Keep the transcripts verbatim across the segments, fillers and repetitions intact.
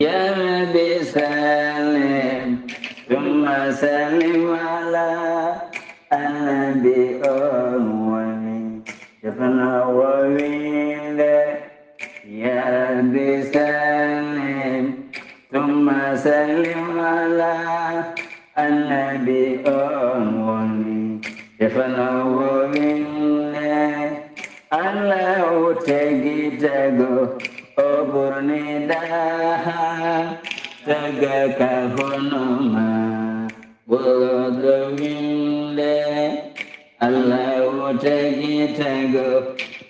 يا رب سلم ثم سلم على النبي أول. Defna wowinde. يا رب سلم ثم سلم على النبي أول. Defna wowinde. Allahu tagi tago o ɓurni daha. Taga ka hono ma ɓurɗo winde. Allahu tagi tago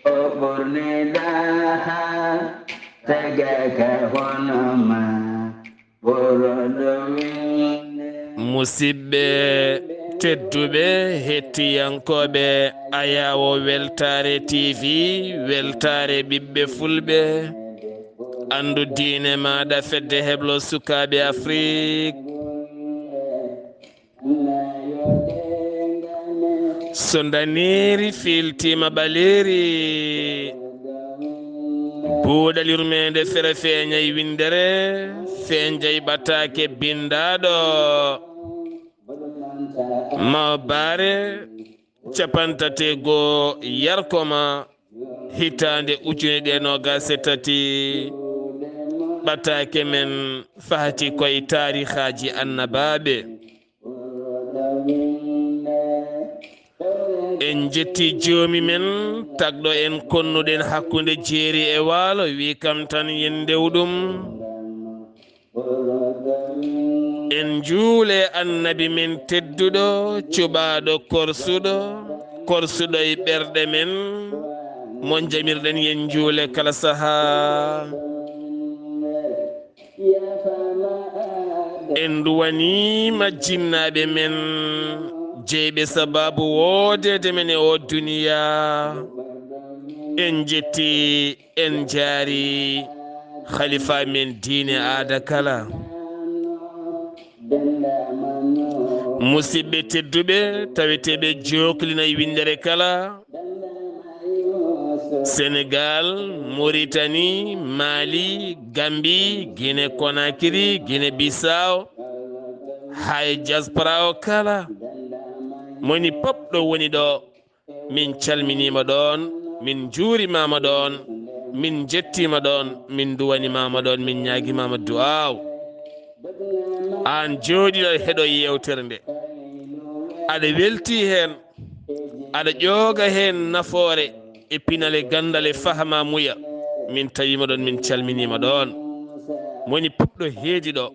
o ɓurni daha. Taga ka hono ma ɓurɗo winde. Musidɓe tedduɓe, hettiyankooɓe Ayaawo Weltaare T V, weltaare ɓiɓɓe fulɓe, anndu diine maaɗa, fedde heblo sukaaɓe Afrik. So ndaneeri fiiltiima ɓaleeri, buuɗal yurmeende fere feeñay winndere, feeñay ɓataake binndaaɗo. Mawbaare capantate goo yarkoma, hitaande ujune ɗiɗi e noogas e tati, ɓataake men fahati koye taarihaaji annabaaɓe. En njetti joomi men, tagɗo en konnuɗen hakkunde jeeri e waalo, wi kam tan yen ndew ɗum. En njuule annabi men tedduɗo, cuɓaaɗo korsuɗo, korsuɗo e ɓerɗe men, mo njamirɗen yen njuule kala sahaa. En nduwaniima jinnaaɓe men, jeyɓe sabaabu woodeede men e oo duniyaa. En njetti, en njaari khalifa men diine aada kala. Musidɓe tedduɓe, taweteeɓe jooklina e winndere kala, Senegal, Mauritanie, Mali, Gambie, Guinée Conakry, Guinée Bissau, hay diaspora o kala, moni pop ɗo woni ɗo, min calminiima ɗoon, min njuurimaama ɗoon, min njettiima ɗoon, min nduwanimaama ɗoon, min ñaagimaama du'aaw. Aan jooɗiiɗo heɗo yeewtere nde, aɗa weltii heen, aɗa ƴooga heen nafoore e pinal e ganndal e fahmaamuya, min tawiima ɗoon, min calminiima ɗoon. Moni pop ɗo heedi ɗo,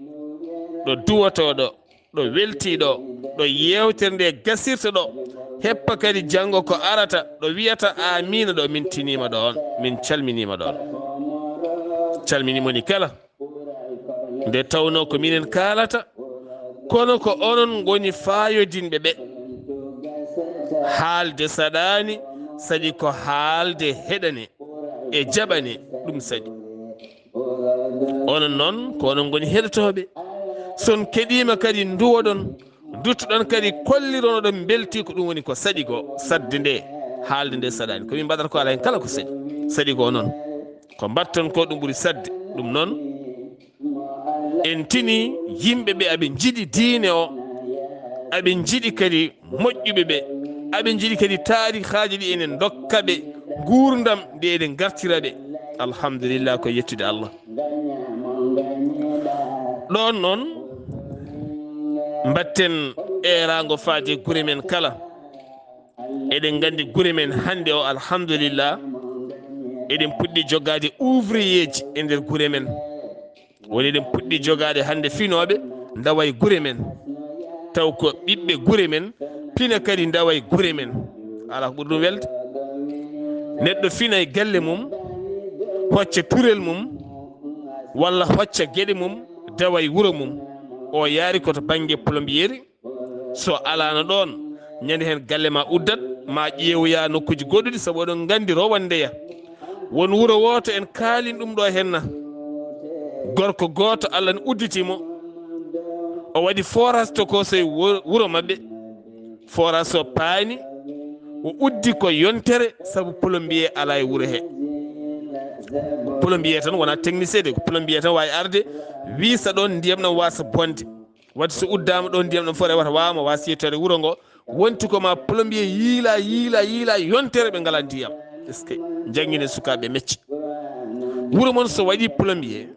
ɗo duwotoo ɗo, ɗo weltii ɗo, ɗo yeewtere nde gasirta ɗo, heppa kadi janngo ko arata, ɗo wiyata aamiina ɗo, min tiniima ɗoon, min calminiima ɗoon. Calmini moni kala. Nde tawnoo ko minen kaalata, kono ko onon ngoni faayodinɓe ɓe. Haalde saɗaani, saɗi ko haalde heɗane e jaɓane, ɗum saɗi. Onon noon, ko onon ngoni heɗotooɓe. So on keɗiima kadi nduwoɗon, nduttoɗon kadi kolliron oɗon mbeltii, ko ɗum woni ko saɗi ko, saɗde nde, haalde nde saɗaani. Ko min mbaɗata ko alaa heen kala ko saɗi. Saɗi ko onon. Ko mbaɗton ko ɗum ɓuri saɗde. Ɗum noon, en tini yimɓe ɓe aɓe njiɗi diine o, aɓe njiɗi kadi moƴƴuɓe ɓe, aɓe njiɗi kadi taarihaaji ɗi enen ndokka ɓe, nguurndam ndi eɗen ngartira ɓe. Alhamdulillah, ko yettude Allah. Ɗoon noon, mbaɗten eeraango faade gure men kala. Eɗen nganndi gure men hannde o, alhamdulillah, eɗen puɗɗi jogaade ouvrier ji e nder gure men. Woni eɗen puɗɗi jogaade hannde finooɓe ndawa e gure men. Taw ko ɓiɓɓe gure men, pina kadi ndawa e gure men. Alaa ko ɓuri ɗum welde. Neɗɗo fina e galle mum, hocca turel mum, walla hocca geɗe mum, dawa e wuro mum. O yaari ko to bannge plombier. So alaano ɗoon, ñande heen galle ma uddat, ma ƴeewoya nokkuuji goɗɗuɗi, sabu oɗon nganndi rowan ndeya. Won wuro wooto en kaalin ɗum ɗo henna. Gorko gooto Allah ne udditi mo. O waɗi forage to Kosoy wo-, wuro maɓɓe. Forage o paani, o uddi ko yontere sabu plombier alaa e wuro he. Plombier tan wona technicien de, ko plombier tan wawi arde, wisa ɗon ndiyam ɗam wasa bonde. Wadde so uddama ɗon ndiyam ɗam foti rewata wawama wasa yettoyde wuuro ngo. Wonti ko ma plombier yiila, yiila, yiila, yontere ɓe ngala ndiyam. Est-ce que? Jangguine sukaɓe mecce. Wuuro mon so waɗi plombier,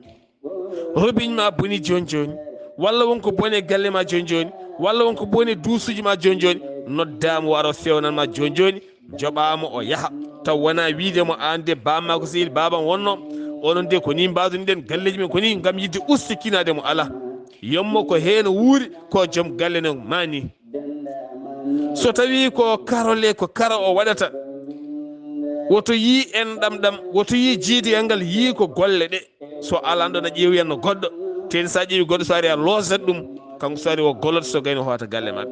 robinet ma boni joni joni, walla wonko boni e galle ma joni joni, walla wonko boni e duusuji ma joni joni, noddama o ara o fewnan ma joni joni, joɓama o yaha. Taw wona wiide mo an de bamma ko sehil babam wonno, onon de ko ni mbadunoɗen galleji men ko ni, gam yidde ustikinade mo ala. Yommo ko heno wuuri, ko joom galle no mani. So tawi ko karole, ko kara o waɗata, woto yi enɗam ɗam, woto yi jiidigal ngal, yi ko golle ɗe. So alanɗo na ƴeewi no goɗɗo, teni sa ƴeewi goɗɗo, so ari a losat ɗum, kanko so ari o golloto, so gayno hoota galle maɓɓe.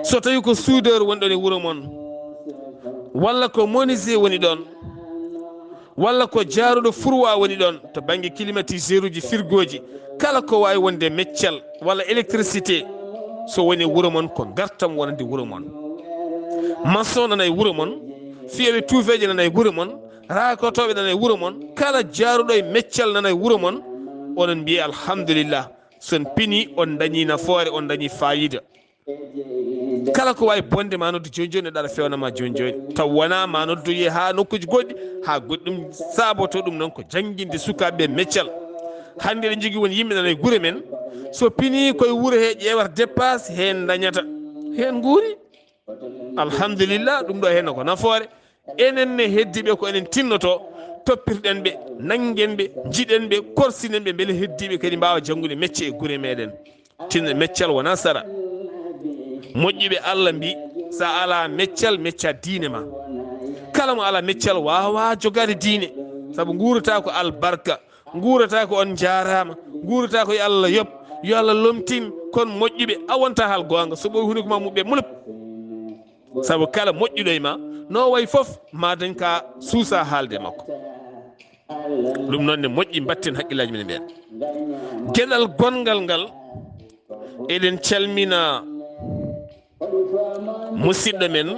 So tawi ko soudeur woni ɗon e wuuro mon, walla ko menuisier woni ɗon, walla ko jaaruɗo furwa woni ɗon to banggue climatiseur uji, firgoji, kala ko wawi wonde meccal walla électricité, so woni wuuro mon ko gartam wonande wuuro mon. Maçon nana e wuuro mon, fiyoɓe tuufeje nana e wuuro mon, rakotoɓe nana e wuuro mon, kala jaaruɗo e meccal nana e wuuro mon, onon mbiye alhamdulillah. Son pini, on dañi nafoore, on dañi fayida. Kala ko wawi bonde ma noddu joni joni, neɗɗo ara fewnama joni joni. Taw wona ma noddoye ha nokkuji goɗɗi, ha goɗɗum saboto ɗum noon ko jangguinde sukaɓe meccal. Hande eɗen jogui won yimɓe nana e guure men, so pini koye wuuro he ƴeewata dépasse, hen dañata, hen guuri. Alhamdulillah, ɗum ɗo henno ko nafoore. Enen ne heddiɓe ko enen tinnoto, toppirɗen ɓe, nanngen ɓe, jiɗen ɓe, korsinen ɓe, beele heddiɓe kadi mbawa janngude mecce e gure meɗen. Tinno meccal wona sara. Moƴƴuɓe Allah mbi, sa ala meccal, mecca diine ma. Kala mo ala meccal wawa jogade diine, saabu nguurata ko albarka, nguurata ko on jarama, nguurata ko yo Allah yoɓ, yo Allah lomtin, kon moƴƴuɓe a wonta hal gonga, so ɓoy huniko ma muɓɓe mulop. Saabu kala moƴƴuɗo e ma, no wayi fof, ma dañ ka suusa haalde makko. Ɗum noon ne moƴƴi, mbatten haqqillaji men e ɓeen. Geɗal gonngal ngal, eɗen calmina musidɗo men,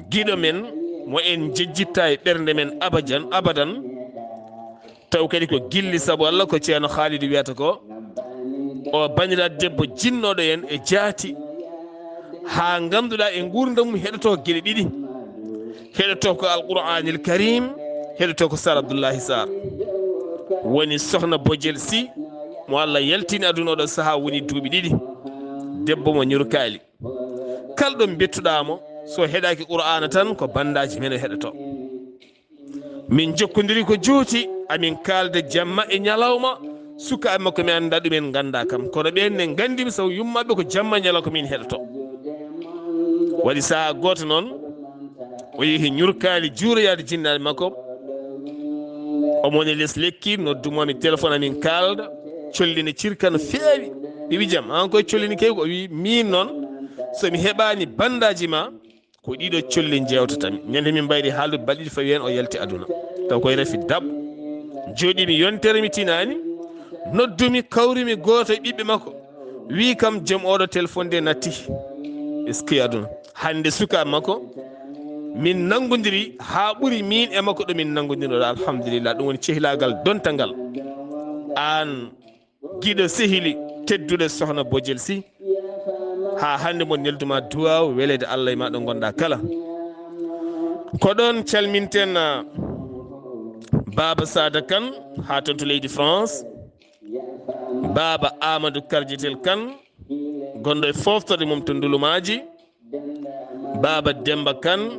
giɗo men, mo en jejjitta e ɓernde men abajan, abadan. Taw kadi ko gilli sabu Allah ko Ceerno Haalidu wiyata ko, o banndiraaɗo debbo jinnooɗo en e jaati, haa ngannduɗaa e nguurndam mum heɗoto geɗe ɗiɗi. Heɗoto ko Alqur'aanil Kariim, heɗoto ko Sar Abdullahi Sar. Woni Sohna Bojel Sy, mo Allah yaltini aduna oɗo sahaa woni duuɓi ɗiɗi. Debbo mo ñurkaali. Kala ɗo mbettuɗaa mo, so heɗaaki Qur'aana tan, ko banndaaji men o heɗoto. Min jokkondiri ko juuti, amin kaalda jamma e ñalawma, sukaaɓe makko mi annda ɗumen ngannda kam. Kono ɓeen ne nganndi mi sabu yummaɓe ko jamma e ñalawma ko min heɗoto. Waɗi sahaa gooto noon, o yehi ñurkaali juuroyaade jinnaaɓe makko. Omo woni les lekki, noddumomi téléphone amin kaalda, colli ne cirka no feewi. Ɓe wi jam, an koye colli ne keewi? O wi min noon, so mi heɓaani banndaaji ma, ko ɗiɗo colli jeewtatami. Ñande min mbayri haaldude balɗe ɗiɗi fawi heen o yalti aduna. Taw koye rafi dab. Jooɗimi yontere mi tinaani. Noddumi, kawrumi gooto e ɓiɓɓe makko. Wi kam joom oɗo téléphone de natti. Est-ce que aduna? Hannde sukaaɓe makko, min nanngodiri haa ɓuri min e makko ɗo min nanngodiri ɗo. Alhamdulillah, ɗum woni cehlaagal dontangal. Aan giɗo sehili tedduɗo Sohna Bojel Sy, haa hannde mo nelduma duwaaw weleede Allah e ma ɗo ngonɗa kala. Ko ɗoon calminten, ah, Baaba Sada Kane haa toon to leydi France, Baaba Amadou Karjetel Kane, gonɗo e foftorde mum to Ndulumaaji, Baaba Demba Kane,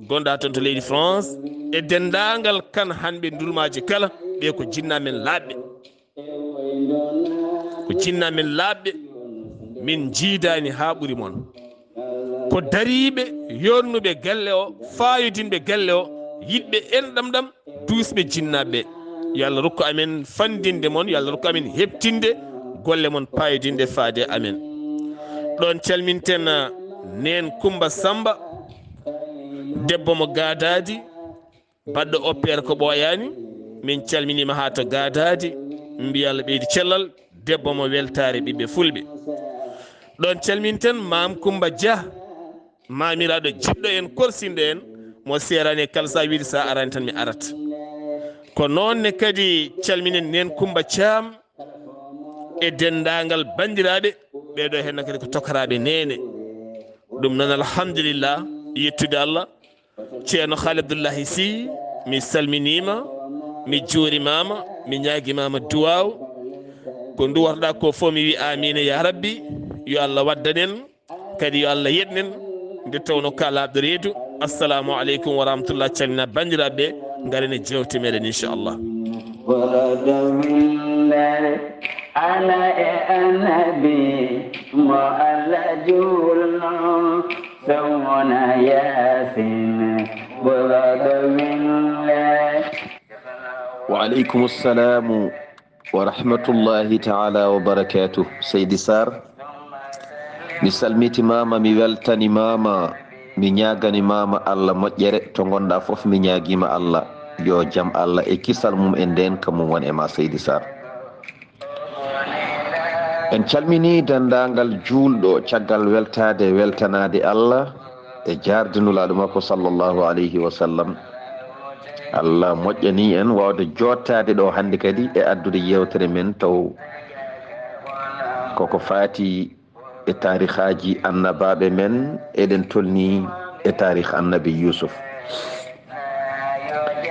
gonɗo haa toon to leydi France, e denndaangal Kane hanɓe Ndulumaaji kala, ɓe ko jinnaaɓe men laaɓɓe. Ko jinnaaɓe men laaɓɓe, min njiidaani haa ɓuri mon. Ko dariiɓe, yoornuɓe galle o, faayodinɓe galle o, yiɗɓe enɗam ɗam, duusɓe jinnaaɓe. Yo Allah rokku amen fanndinde mon, yo Allah rokku amen heɓtinde golle mon paayodinɗe faade amen. Ɗoon calminten, ah, neen Kumba Samba, debbo mo Gaadaadi, baɗɗo oppeere ko ɓooyaani. Min calminiima haa to Gaadaadi, mbiya Allah ɓeydi cellal, debbo mo weltaare ɓiɓɓe fulɓe. Ɗoon calminten Maam Kumba Dia, maamiraaɗo jiɗɗo en, korsinɗo en, mo seerani e kala sa wiide sa arani tan mi arat. Ko noon ne kadi calminen nen Kumba Caam e denndaangal banndiraaɓe ɓeeɗo heen kadi ko tokaraaɓe neene. Ɗum noon alhamdulillah, yettude Allah. Ceerno Haali Abdullahi Sy, mi salminiima, mi juurimaama, mi ñaagimaama duwaaw. Ko nduwatoɗaa ko fof mi wi amiina ya rabbi, yo Allah waddan en. Kadi yo Allah yeɗnen nde tawno kaalaaɗo reedu. Assalamu aleykum wa rahmatullah. Calmina banndiraaɓe ɓe, ngaren e jeewte meɗen inchallah. Wala dawinde ala e annabi mo Allah julno sawna yasin. Wala dawinde. Wa aleykum assalamu wa rahmatullahi taala wa barakatuh. Seydi Sarr, mi salmitimaama, mi weltanimaama, mi ñaagani maama Allah moƴƴere. To ngonɗa fof mi ñaagiima Allah yo jam Allah e kisal mum e ndeenka mum won e ma Seydi Sarr. En calmini denndaangal juulɗo caggal weltaade e weltanaade Allah e jaarde Nulaaɗo makko sallallahu alayhi wa sallam. Allah moƴƴani en waawde jooɗtaade ɗo hannde kadi e addude yeewtere men taw koko faati e taarihaaji annabaaɓe men, eɗen tolni e taarih annabi Yuusuf.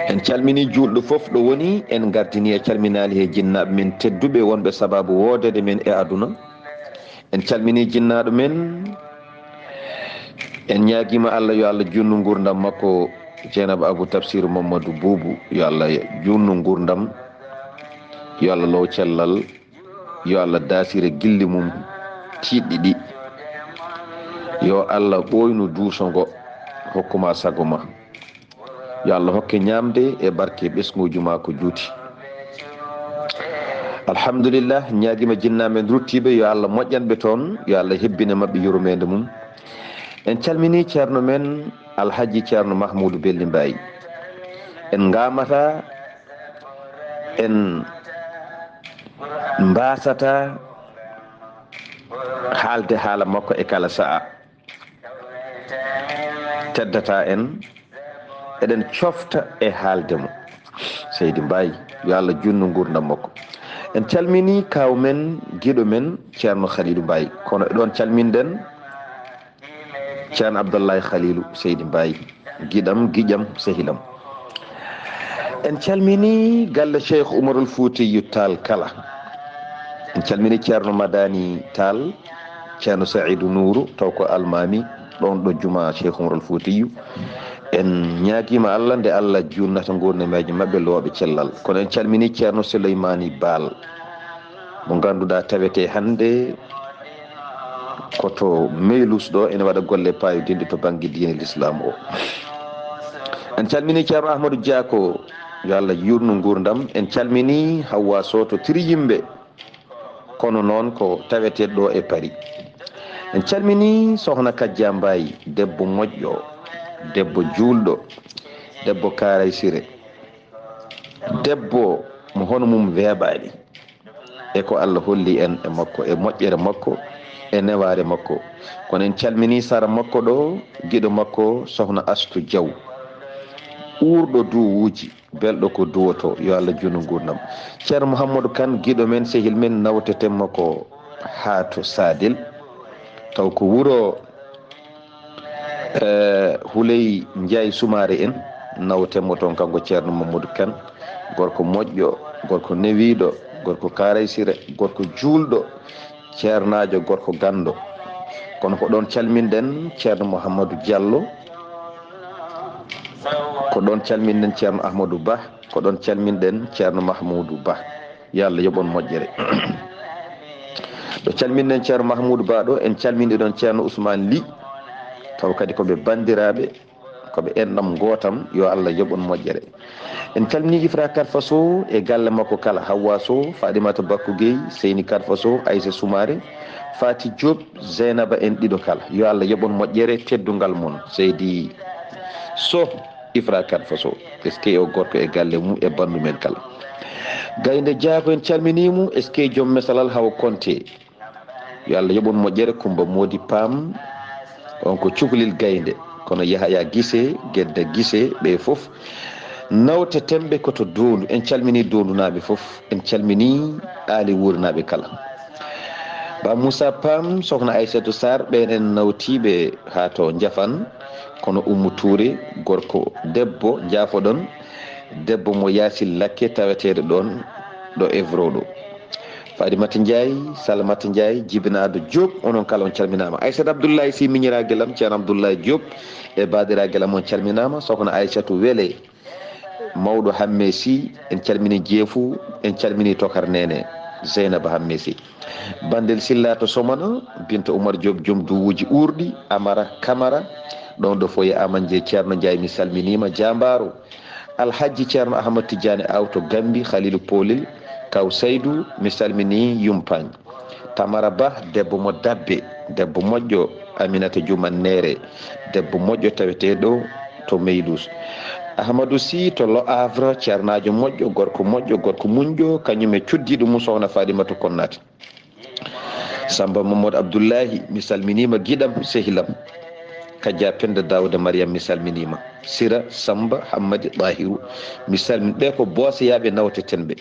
En calmini juulɗo fof ɗo woni, en ngardini e calminaali he jinnaaɓe men tedduɓe wonɓe sababu woodeede men e aduna. En calmini jinnaaɗo men, en ñaagiima Allah yo Allah juutnu nguurndam makko, Jeynaba Abou Tafsir Mamadou Boubou, yo Allah juutnu nguurndam, yo Allah low cellal, yo Allah daasire gilli mum tiiɗɗi ɗi, yo Allah ɓooynu duuso ngo, hokku ma sago ma. Yo Allah hokke ñaamde e barke ɓesnguuji ma ko juuti. Alhamdulillah, ñaagiima jinnaaɓe men ruttiiɓe, yo Allah moƴƴan ɓe toon, yo Allah hebbine maɓɓe yurmeende mum. En calmini ceerno men Alhaji Ceerno Mahmoudou Belli Mbaye. En ngaamata, en mbaasata haalde haala makko e kala sa'a. Teddata en, eɗen cofta e haalde mo. Seydi Mbaye, yo Allah juutnu nguurndam makko. En calmini kaaw men, giɗo men, Ceerno Khalilou Mbaye. Kono ɗoon calminɗen Ceerno Abdallahi Khalilou, Seydi Mbaye, giɗam, giƴam, sehilam. En calmini galle Cheikh Oumarul Foutiyou Tall kala. En calmini Ceerno Madani Tall, Ceerno Saïdou Nourou, taw ko almaami, ɗoon ɗo juma Cheikh Oumarul Foutiyou. En ñaagiima Allah nde Allah juutnata nguurndamaaji maɓɓe looɓe cellal. Kono en calmini Ceerno Souleymani Baal, mo ngannduɗaa tawetee hannde ko to Meylus ɗo ene waɗa golle paayodinɗe to bannge diine Lislaam o. En calmini Ceerno Ahmadou Diako, yo Allah juutnu nguurndam. En calmini Hawwa Sow to Triyimɓe, kono noon ko taweteeɗo ɗo e Paris. En calmini Sohna Kajja Mbaye, debbo moƴƴo, debbo juulɗo, debbo Kaaray Sire, debbo mo hono mum weeɓaani. E ko Allah holli en e makko, e moƴƴere makko, e newaare makko. Kono en calmini sara makko ɗo, giɗo makko Sohna Astu Diaw, uurɗo duwuuji, belɗo ko duwoto, yo Allah juutnu nguurndam. Ceerno Mouhamadou Kane, giɗo men, sehil men, nawtetenmo ko haa to Sadel, taw ko wuro Eh, Huley Njaay Sumaare en, nawtenmo toon, kanko Ceerno Mamadou Kane, gorko moƴƴo, gorko newiiɗo, gorko Kaaray Sire, gorko juulɗo, ceernaajo, gorko ganndo. Kono ko ɗoon calminɗen Ceerno Mouhamadou Diallo, ko ɗoon calminɗen Ceerno Ahmadou Bah, ko ɗoon calminɗen Ceerno Mahmoudou Bah. Yo Allah yoɓ on moƴƴere. Ɗo calminɗen Ceerno Mahmoudou Ba ɗo, en calmini ɗon Ceerno Ousmane Ly. Taw kadi ko ɓe banndiraaɓe, ko ɓe enɗam gootam, yo Allah yoɓ on moƴƴere. En calmini Ifra Karfa Sow e galle makko kala, Hawwa Sow, Fadimata Bakku Gueye, Seyni Karfa Sow, Aïssa Soumaré, Fati Diop, Zeynaba en ɗiɗo kala. Yo Allah yoɓ on moƴƴere, teddungal mon. Seydi Sow, Ifra Karfa Sow, est-ce que o gorko e galle mum e banndu men kala. Gaynde Jaago en calminii mo, est-ce que joom mesalal Hawa Konte. Yo Allah yoɓ on moƴƴere. Kumba Moodi Paam, on ko cukalel Gaynde. kono Yahaya Gise, Gedda Gise, ɓe fof nawtetenɓe ko to Doondu. En calminii Doondunaaɓe fof, en calminii Aali Wuurinaaɓe kala. Ba Moussa Pam, Sokhna Aissatou Sarr, ɓen en nawtiiɓe haa to Njafan, kono Oumou Touré, gorko debbo, njaafoɗon, debbo mo Yaasin Lakke taweteeɗo ɗoon ɗo Evro ɗo. Fadimata Ndiaye, Salamata Ndiaye, jibinaaɗo Diop, onon kala on calminaama. Aissata Abdoulaye Sy miñiraagal am, Ceerno Abdoulaye Diop, e baadiraagal am on calminaama. Sokhna Aissatou Wele, mawɗo Hamme Sy, en calminii Jeefu, en calminii Tokar Nene, Zeynaba Hamme Sy. Bandel Silla to Somana, Binta Oumar Diop, joom duwuuji uurɗi, Amara Kamara, ɗoon ɗo foye Aman Jeey, Ceerno Ndiaye, mi salminiima, jaambaaro. Alhajji Ceerno Ahmad Tidiane Aw to Gambi, Khalilu Polel, Kaw Saydu, mi salminii Yumpaañ. Tamara Ba, debbo mo Dabbe, debbo moƴƴo, Aminata Juma Neere, debbo moƴƴo taweteeɗo to Meydus. Ahmadou Sy to Le Havre, ceernaajo moƴƴo, gorko moƴƴo, gorko muñƴo, kañum e cuddiiɗo mum Sokhna Fadimata Konnaté. Samba Mamadou Abdoulahi, mi salminiima giɗam, sehilam. Kajja Penda Daouda Mariam, mi salminiima. Sira Samba Hammadi Tahiru, mi salmin. Ɓe ko Booseyaaɓe nawtetenɓe.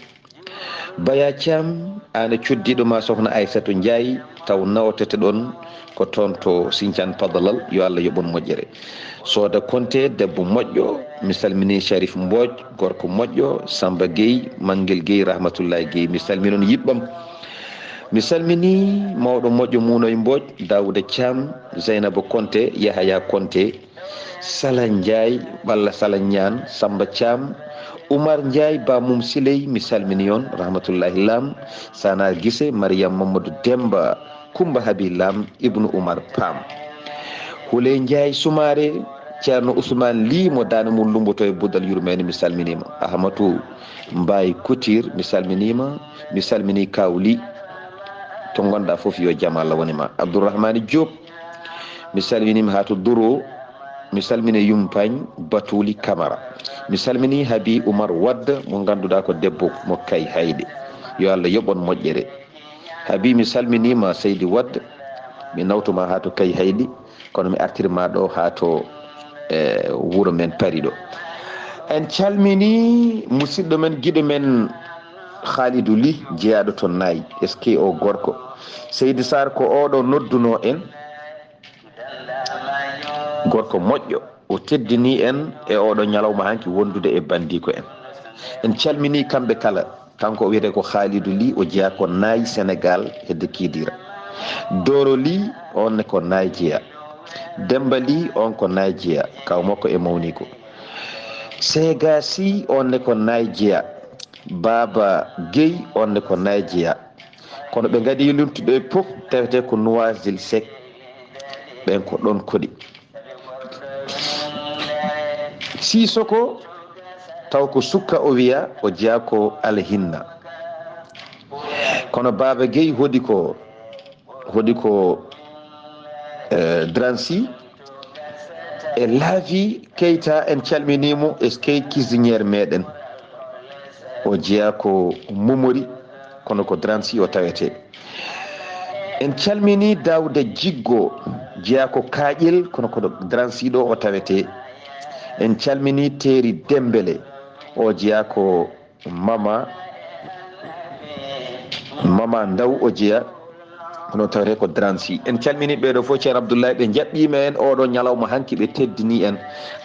Baya Thiam, aan e cuddiiɗo ma Sokhna Aissatou Ndiaye, taw nawtete ɗoon ko toon to Sinthiane Padalal, yo Allah yoɓ on moƴƴere. Sooda Konte, debbo moƴƴo, mi salminii Sharif Mbodj, gorko moƴƴo, Samba Gueye, Manguel Gueye, Rahmatullahi Gueye, mi salmin on yiɓɓam. Mi salminii mawɗo moƴƴo Muunoy Mbodj, Daouda Thiam, Zeynaba Konte, Yahaya Konte, Sala Ndiaye, walla Sala Niane, Samba Thiam, Oumar Ndiaye, Ba Mum Siley, mi salminii on, Rahmatullahi Lam, Sana Gise, Mariam Mamadou Demba, Kumba Habi Lam, Ibnu Oumar Pam. Houley Ndiaye Soumaré, Ceerno Ousmane Ly mo daande mum lumboto e Budal Yurmeende, mi salminiima. Ahmadou Mbaye Couture, mi salminiima, mi salminii Kaw Ly, to ngonɗa fof yo jam Allah wone ma. Abdourahmane Diop, mi salminiima haa to Doro, mi salmini Yumpaañ Batuli Camara. Mi salminii Habi Oumar Wade mo ngannduɗaa ko debbo mo Kay Hayde. Yo Allah yoɓ on moƴƴere. Habi, mi salminiima Seydi Wade, mi nawtuma haa to Kay Haydi, kono mi artirma ɗo haa to, e, wuro men Paris ɗo. En calminii musidɗo men, giɗo men Khalidou Ly, jeyaaɗo to Naay, S K O gorko. Seydi Sarr ko oɗo nodduno en, gorko moƴƴo, o teddini en e oɗo ñalawma hanki wondude e bandiko en. En calminii kamɓe kala. Kanko o wiyetee ko Khalidou Ly, o jeyaa ko Naay Senegal hedde Kidira. Doro Ly, on ne ko Naay jeyaa. Demba Ly, on ko Naay jeyaa, kaw makko e mawniko. Sega Sy, on ne ko Naay jeyaa. Baba Gueye, on ne ko Naay jeyaa. Kono ɓe ngadi lumtuɓe fof tawetee ko Noisy-le-Sec. Ɓen ko ɗon koɗi. Sisoko, taw ko sukka o wiya, o jeyaa ko Alhinna. Kono Baba Gueye hoɗi ko, hoɗi ko, eh, Drancy. E Laafi Keita, en calminii mo, S K cuisinière meɗen. O jeyaa ko Momori, kono ko Drancy o tawetee. En calminii Daouda Jiggo, jeyaa ko Kaaƴel, kono ko Drancy ɗo o tawetee. En calminii Teeri Dembele, o jeyaa ko Mama, Mama Ndaw o jeyaa, kono tawetee ko Drancy. En calminii ɓee ɗo fof, Ceerno Abdoulaye, ɓe njaɓɓiima en oɗo ñalawma hanki, ɓe teddinii en.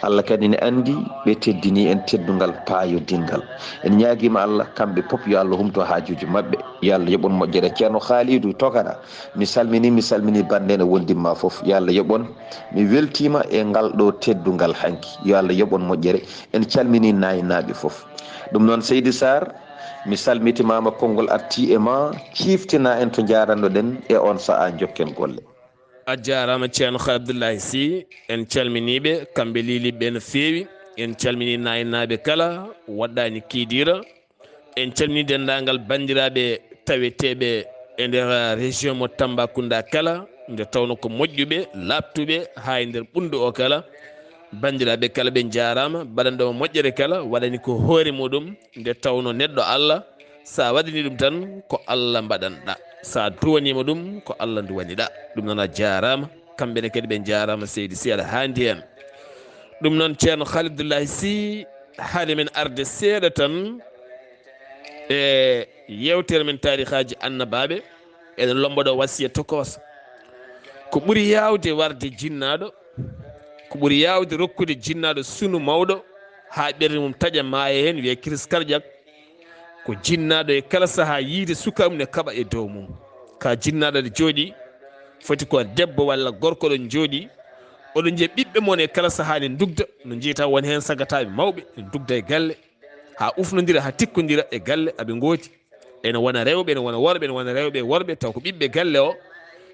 Allah kadi ne anndi ɓe teddinii en teddungal paayodinngal. En ñaagiima Allah, kamɓe fof yo Allah humto haajuuji maɓɓe. Yo Allah yoɓ on moƴƴere. Ceerno Khalidou Tokara, mi salminii, mi salminii bannde ene wondimma fof. Yo Allah yoɓ on. Mi weltiima e ngal ɗo teddungal hanki. Yo Allah yoɓ on moƴƴere. En calminii Naaynaaɓe fof. Ɗum noon, Seydi Sarr, mi salmitimaama, konngol artii e ma, ciiftinaa en to njaaranno-ɗen e oon sahaa, njokken golle. A jaaraama, Ceerno Abdullahi Sy, en calminii ɓe, kamɓe liiliiɓe no feewi. En calminii Naaynaaɓe kala, waɗɗaani Kiidiira. En calminii denndaangal banndiraaɓe taweteeɓe e nder région mo Tambacounda kala, nde tawno ko moƴƴuɓe, laaɓtuɓe, haa e nder ɓunndu o kala. Banndiraaɓe kala, ɓe njaaraama, mbaɗanɗo mo moƴƴere kala, waɗani ko hoore muɗum, nde tawno neɗɗo Allah, so a waɗanii ɗum tan, ko Allah mbaɗanɗa. So a duwaniima ɗum, ko Allah duwaniɗa. Ɗum noon, a jaaraama. Kamɓe ne kadi ɓe njaaraama, seydi, si aɗa haandi heen. Ɗum noon, Ceerno Khalidullahi Sy, haade men arde seeɗa tan e yeewtere men taarikaaji annabaaɓe, eɗen lomba ɗo wasiya tokoosa. Ko ɓuri yaawde warde jinnaaɗo, ko ɓuri yaawde rokkude jinnaaɗo sunu mawɗo haa ɓernde mum taƴa, maaya heen, wiyee crise cardiaque, ko jinnaaɗo e kala sahaa yiyde suka mum ne kaɓa e dow mum. Ka jinnaaɗo aɗa jooɗii, foti ko debbo walla gorko ɗon jooɗii, oɗon njiya ɓiɓɓe mon e kala sahaa ne ndugda, no njiyata won heen sagataaɓe mawɓe ne ndugda e galle, haa ufnondira, haa tikkondira e galle, aɓe ngooti. Ene wona rewɓe, ene wona worɓe, ene wona rewɓe e worɓe, taw ko ɓiɓɓe galle o.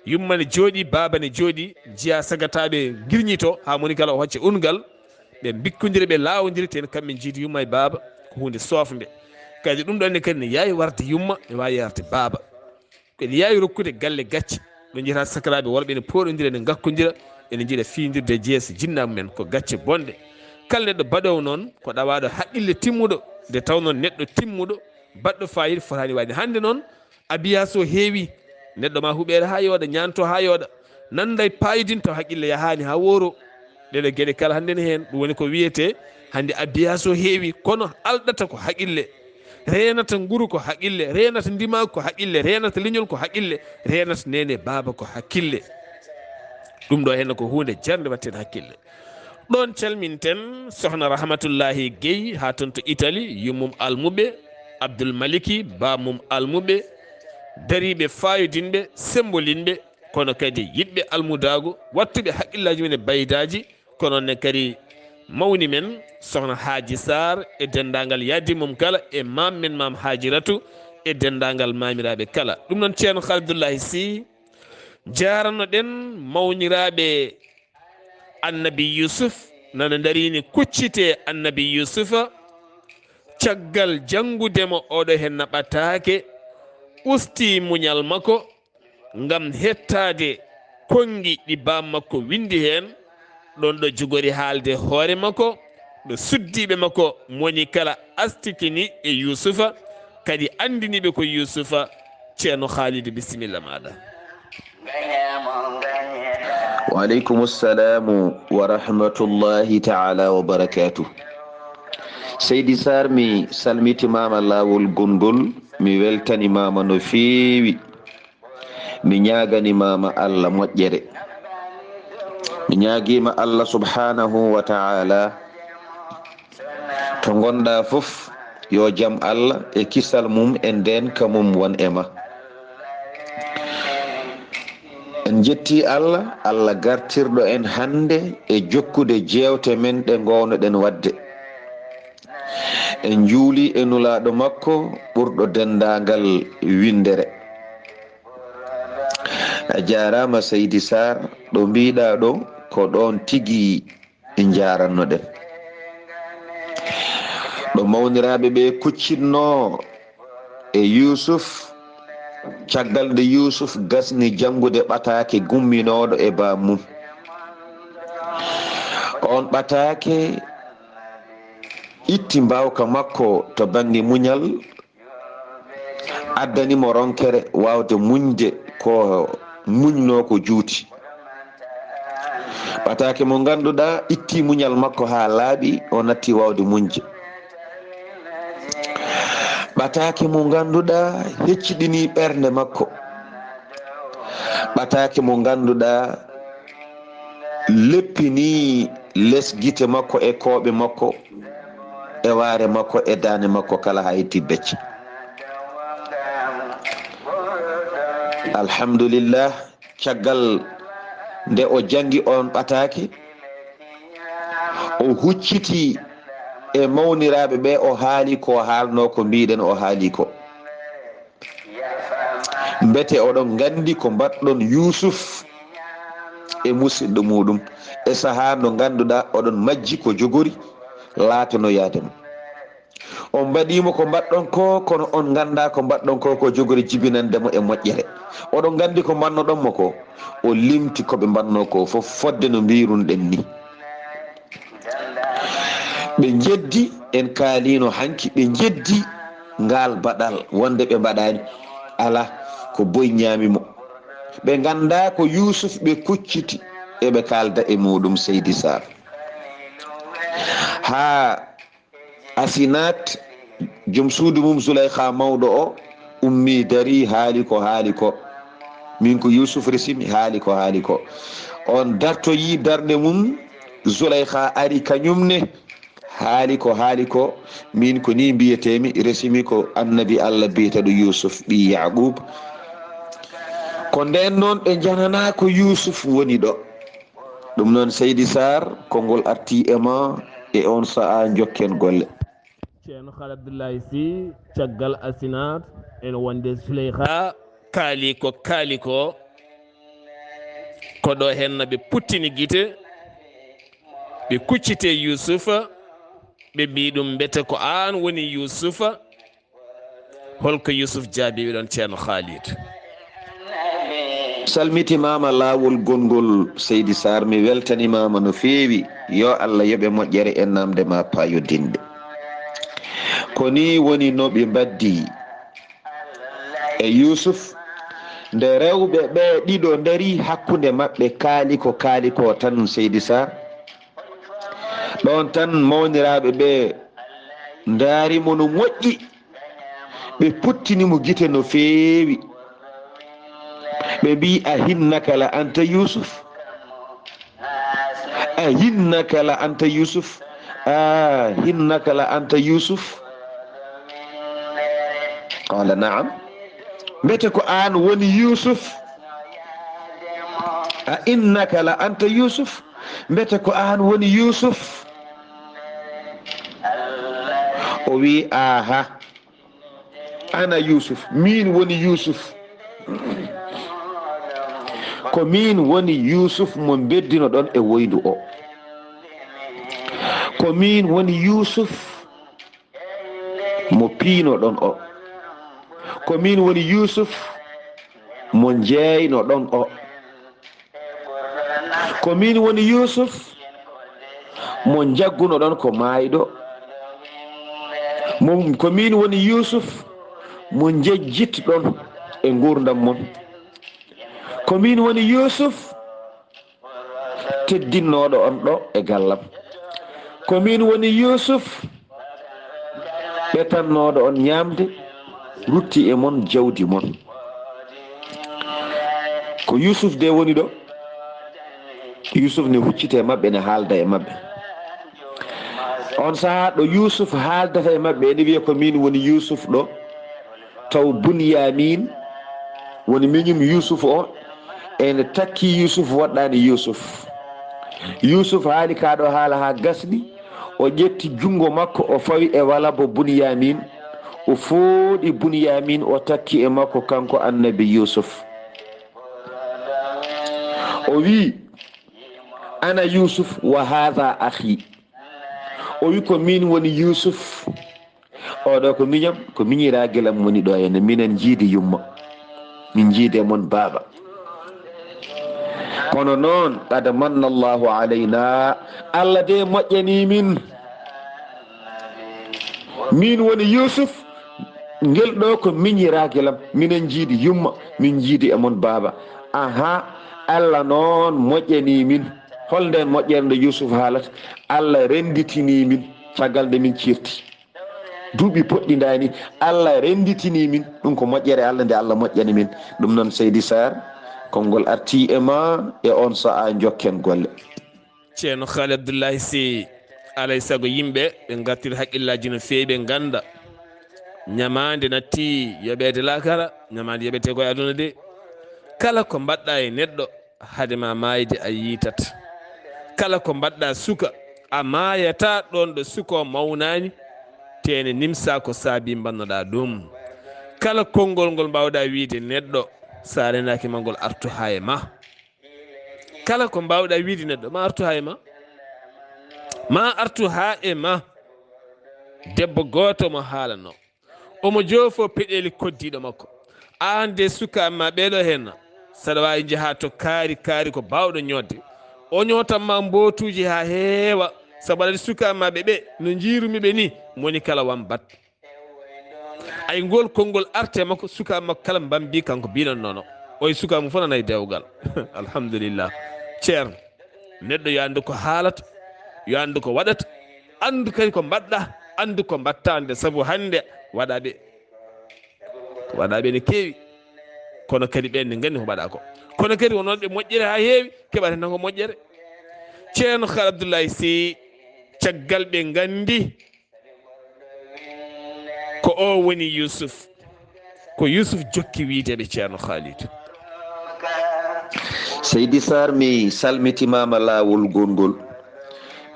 Yumma ne jooɗii, baaba ne jooɗii, njiya sagataaɓe ngirñito, haa moni kala o hocca ungal, ɓe mbikkondira, ɓe laawondira, te en kamɓe njiidi yumma e baaba, ko huunde soofnde. Kadi ɗum ɗon ne kadi ne yaawi warde yumma, ne waawi warde baaba. Ko ene yaawi rokkude galle gacce, ɗo njiyata sakaraaɓe worɓe ene pooɗondira, ene ngakkondira, ene njiɗa fiindirde jeese jinnaa mumen, ko gacce bonɗe. Kala neɗɗo baɗoowo noon, ko ɗawaaɗo haqqille timmuɗo, nde taw noon neɗɗo timmuɗo, baɗɗo faayiida fotaani waɗde. Hannde noon, abiyaas o heewi, neɗɗo ma huɓeere haa yooɗa, ñaanto haa yooɗa, nannday paayidin taw haqqille yahaani haa wooro. Ɗeɗo geɗe kala hannde ne heen, ɗum woni ko wiyetee hannde abiyaas o heewi, kono alɗata ko haqqille, reenata nguru ko haqqille, reenata ndimaagu ko haqqille, reenata leñol ko haqqille, reenata neene baaba ko haqqille. Ɗum ɗo heen ko huunde jarnde, waɗten haqqille. Ɗoon calminten Sohna Rahmatullahi Guèye haa toon to Italie, yummum almuɓe, Abdul Maliki, bammum almuɓe, dariiɓe faayodinɓe, sembolinɓe, kono kadi yiɗɓe almudaagu, wattuɓe haqqillaaji mum e baydaaji, kono ne kadi mawni men Sohna Haaji Saar e denndaangal yaaddii mum kala, e maam men Maam Haajiratu e denndaangal maamiraaɓe kala. Ɗum noon, Ceerno Khalidullahi Sy, njaarano-ɗen mawniraaɓe Annabi Yuusuf, nana ndarini kuccite Annabi Yuusufa, caggal janngude mo oɗo heen naɓataake, usti muñal makko ngam hettaade konngi ɗi baam makko winndi heen, ɗoon ɗo jogori haalde hoore makko, ɗo suddiiɓe makko moni kala astikini e Yuusufa, kadi anndiniiɓe ko Yuusufa. Ceerno Khalid, bisimilla maaɗa. Wa aleykum salamu wa rahmatullahi taala wa barakatuh. Seydi Sarr, mi salmitimaama laawol gonngol, mi weltanimaama no feewi. Mi ñaaganii ma Allah moƴƴere. Mi ñaagiima Allah subhanahu wa ta'ala, to ngonɗaa fof, yo jam Allah e kisal mum e ndeenka mum won e ma. En njettii Allah, Allah gartirɗo en hannde e jokkude jeewte men ɗe ngoownoɗen waɗde. En njuulii e Nulaaɗo makko ɓurɗo denndaangal winndere. A jaaraama, Seydi Sarr, ɗo mbiiɗaa ɗo, ko ɗoon tigi njaaranno-ɗen. Ɗo mawniraaɓe ɓe kuccinnoo e Yuusuf, caggal nde Yuusuf gasni janngude ɓataake gumminooɗo e baam mum. Oon ɓataake itti mbaawka makko to bannge muñal, addani mo ronkere waawde muñde ko muñnoo ko juuti. Ɓataake mo ngannduɗaa itti muñal makko haa laaɓi, o natti waawde muñde. Ɓataake mo ngannduɗaa hecciɗini ɓernde makko. Ɓataake mo ngannduɗaa leppini les gite makko e koɓe makko, e waare makko, e daande makko kala haa hetti becce. Alhamdulillah, caggal nde o janngi oon ɓataake, o hucciti e mawniraaɓe ɓe, o haali ko haalnoo, ko mbiiɗen o haali ko. Mbete oɗon nganndi ko mbaɗɗon Yuusuf e musidɗo muɗum e sahaa nde ngannduɗaa oɗon majji ko jogori laatanoyaade mo. On mbaɗii mo ko mbaɗɗon ko, kono on nganndaa ko mbaɗɗon ko, ko jogori jibinande mo e moƴƴere. Oɗon nganndi ko mbannoɗon mo ko, o limti ko ɓe mbannoo ko fof, fodde no mbiirunɗen ni. Ɓe njeddi, en kaaliino hanki, ɓe njeddi ngaal baɗal wonde ɓe mbaɗaani. Alaa, ko boy ñaami mo. Ɓe nganndaa ko Yuusuf ɓe kucciti, eɓe kaalda e muɗum, Seydi Saar. Haa Asinat, jom suudu mum Zuleyha mawɗo o, ummi dari, haali ko haali ko. Min ko Yusuf resimi, haali ko haali ko. On dartoyi darnde mum, Zuleyha ari kañum ne, haali ko haali ko. Min ko ni mbiyetemi, resimi ko annabi Allah biyeteɗo Yusuf ɓi Yaqub. Ko nden noon ɓe njanana ko Yusuf woni ɗo. Ɗum noon, Seydi Sarr, konngol arti e ma e on sa'a, njokken golle. Ceerno Khaali Abdullahi Sy, caggal Asinat, ene wonde Zuleyha kaali ko kaali ko, ko ɗo henna ɓe puttini gite, ɓe kuccite Yusufa, ɓe mbi ɗum, "Mbete ko aan woni Yusufa?" Holko Yusuf jaabi ɓe ɗon, Ceerno Khalid? Salmitimaama laawol gonngol, Seydi Sarr, mi weltanimaama no feewi. Yo Allah yoɓe moƴƴere e naamnde ma paayodinɗe. Ko nii woni no ɓe mbaddi e Yusuf. Nde rewɓe ɓe ɗiɗo ndari hakkunde maɓɓe, kaali ko kaali ko tan, Seydi Sarr. Ɗon tan mawniraaɓe ɓe ndaari mo no moƴƴi. Ɓe puttini mo gite no feewi. Ɓe mbi, "A hinnaka la anta Yusuf? A hinnaka la anta Yusuf? A hinnaka la anta Yusuf?" Qala, "Na'am." Mbete ko aan woni Yusuf? "A innaka la anta Yusuf?" Mbete ko aan woni Yusuf? O wi, "Aha, ana Yusuf, min woni Yusuf. Ko min woni Yusuf mo mbeddinoɗon e woyndu o. Ko min woni Yusuf mo piinoɗon o. Ko min woni Yusuf mo njeeynoɗon o. Ko min woni Yusuf mo njaggunoɗon ko maayɗo. Mo, ko min woni Yusuf mo njejjitɗon e nguurndam mon. Ko min woni Yusuf teddinnooɗo on ɗo e gallam. Ko min woni Yusuf ɓetannooɗo on ñaamde, rutti e mon jawdi mon." Ko Yusuf de woni ɗo. Yusuf ne huccita e maɓɓe, ne haalda e maɓɓe. On sahaa ɗo Yusuf haaldata e maɓɓe, ene wiya, "Ko min woni Yusuf ɗo." Taw Bunyamin woni miñum Yusuf o, ene takki Yusuf, woɗɗaani Yusuf. Yusuf haali kaa ɗo haala haa gasni, o ƴetti junngo makko, o fawi e walabo Bunyamin, o fooɗi Bunyamin, o takki e makko kanko annabi Yusuf. O wi, "Ana Yusuf wa haadha akhi." O wi, "Ko min woni Yusuf. Oɗo ko miñam, ko miñiraagel am woni ɗo henne. Minen njiidi yumma, min njiidi e mon baaba. Kono noon, qad manna Allahu alayna, Allah de moƴƴanii min. Min woni Yusuf, ngel ɗo ko miñiraagel am. Minen njiidi yumma, min njiidi e mon baaba." Aha, Allah noon moƴƴanii min. Hol nden moƴƴere nde Yusuf haalata? Allah rennditinii min caggal nde min ciirti. Duuɓi poɗɗi ndaani, Allah rennditinii min. Ɗum ko moƴƴere Allah nde Allah moƴƴani min. Ɗum noon, Seydi Sarr, konngol artii e ma e on sa'a, njokken golle. Ceerno Khaali Abdullahi Sy, alay sago yimɓe ɓe ngartira haqqillaaji no feewi, ɓe ngannda ñamaande natti yoɓeede laakara, ñamaande yoɓetee ko e aduna de. Kala ko mbaɗɗa e neɗɗo, hade ma maayde a yiitat. Kala ko mbaɗɗa suka, a maayata ɗon ɗo suka o mawnaani, te ene nimsa ko saabi mbannoɗa ɗum. Kala konngol ngol mbaawɗa wiide neɗɗo, sa rendaaki ma ngol artu haa e ma. Kala ko mbaawɗa wiide neɗɗo, ma artu haa e ma. Ma artu haa e ma. Debbo gooto mo haalano. Omo joofo peɗeeli koddiiɗo makko. Aan de, sukaaɓe ma ɓeeɗo henna, saɗa waawi njaha to kaari, kaari ko baawɗo ñoodde. O ñootan ma mbootuuji haa heewa, sabu aɗa anndi sukaaɓe ma ɓe, ɓe no njiirumi ɓe ni, moni kala wambat. Ay, ngol konngol arte makko, sukaaɓe makko kala mbambi kanko biiɗan nono. Oye sukaaɓe mum fof nana e dewgal. Alhamdulillah. Ceerno, neɗɗo yo anndu ko haalata, yo anndu ko waɗata. Anndu kadi ko mbaɗɗa, anndu ko mbaɗta nde, sabu hannde waɗaɓe, waɗaɓe ne keewi. Kono kadi ɓen ne nganndi ko mbaɗa ko. Kono kadi wonooɓe moƴƴere haa heewi, keɓata tan ko moƴƴere. Ceerno Khaal Abdullahi Sy, caggal ɓe nganndi ko o woni Yusuf, ko Yusuf jokki wiide ɓe Ceerno Khalid. Seydi Sarr, mi salmitimaama laawol gongol.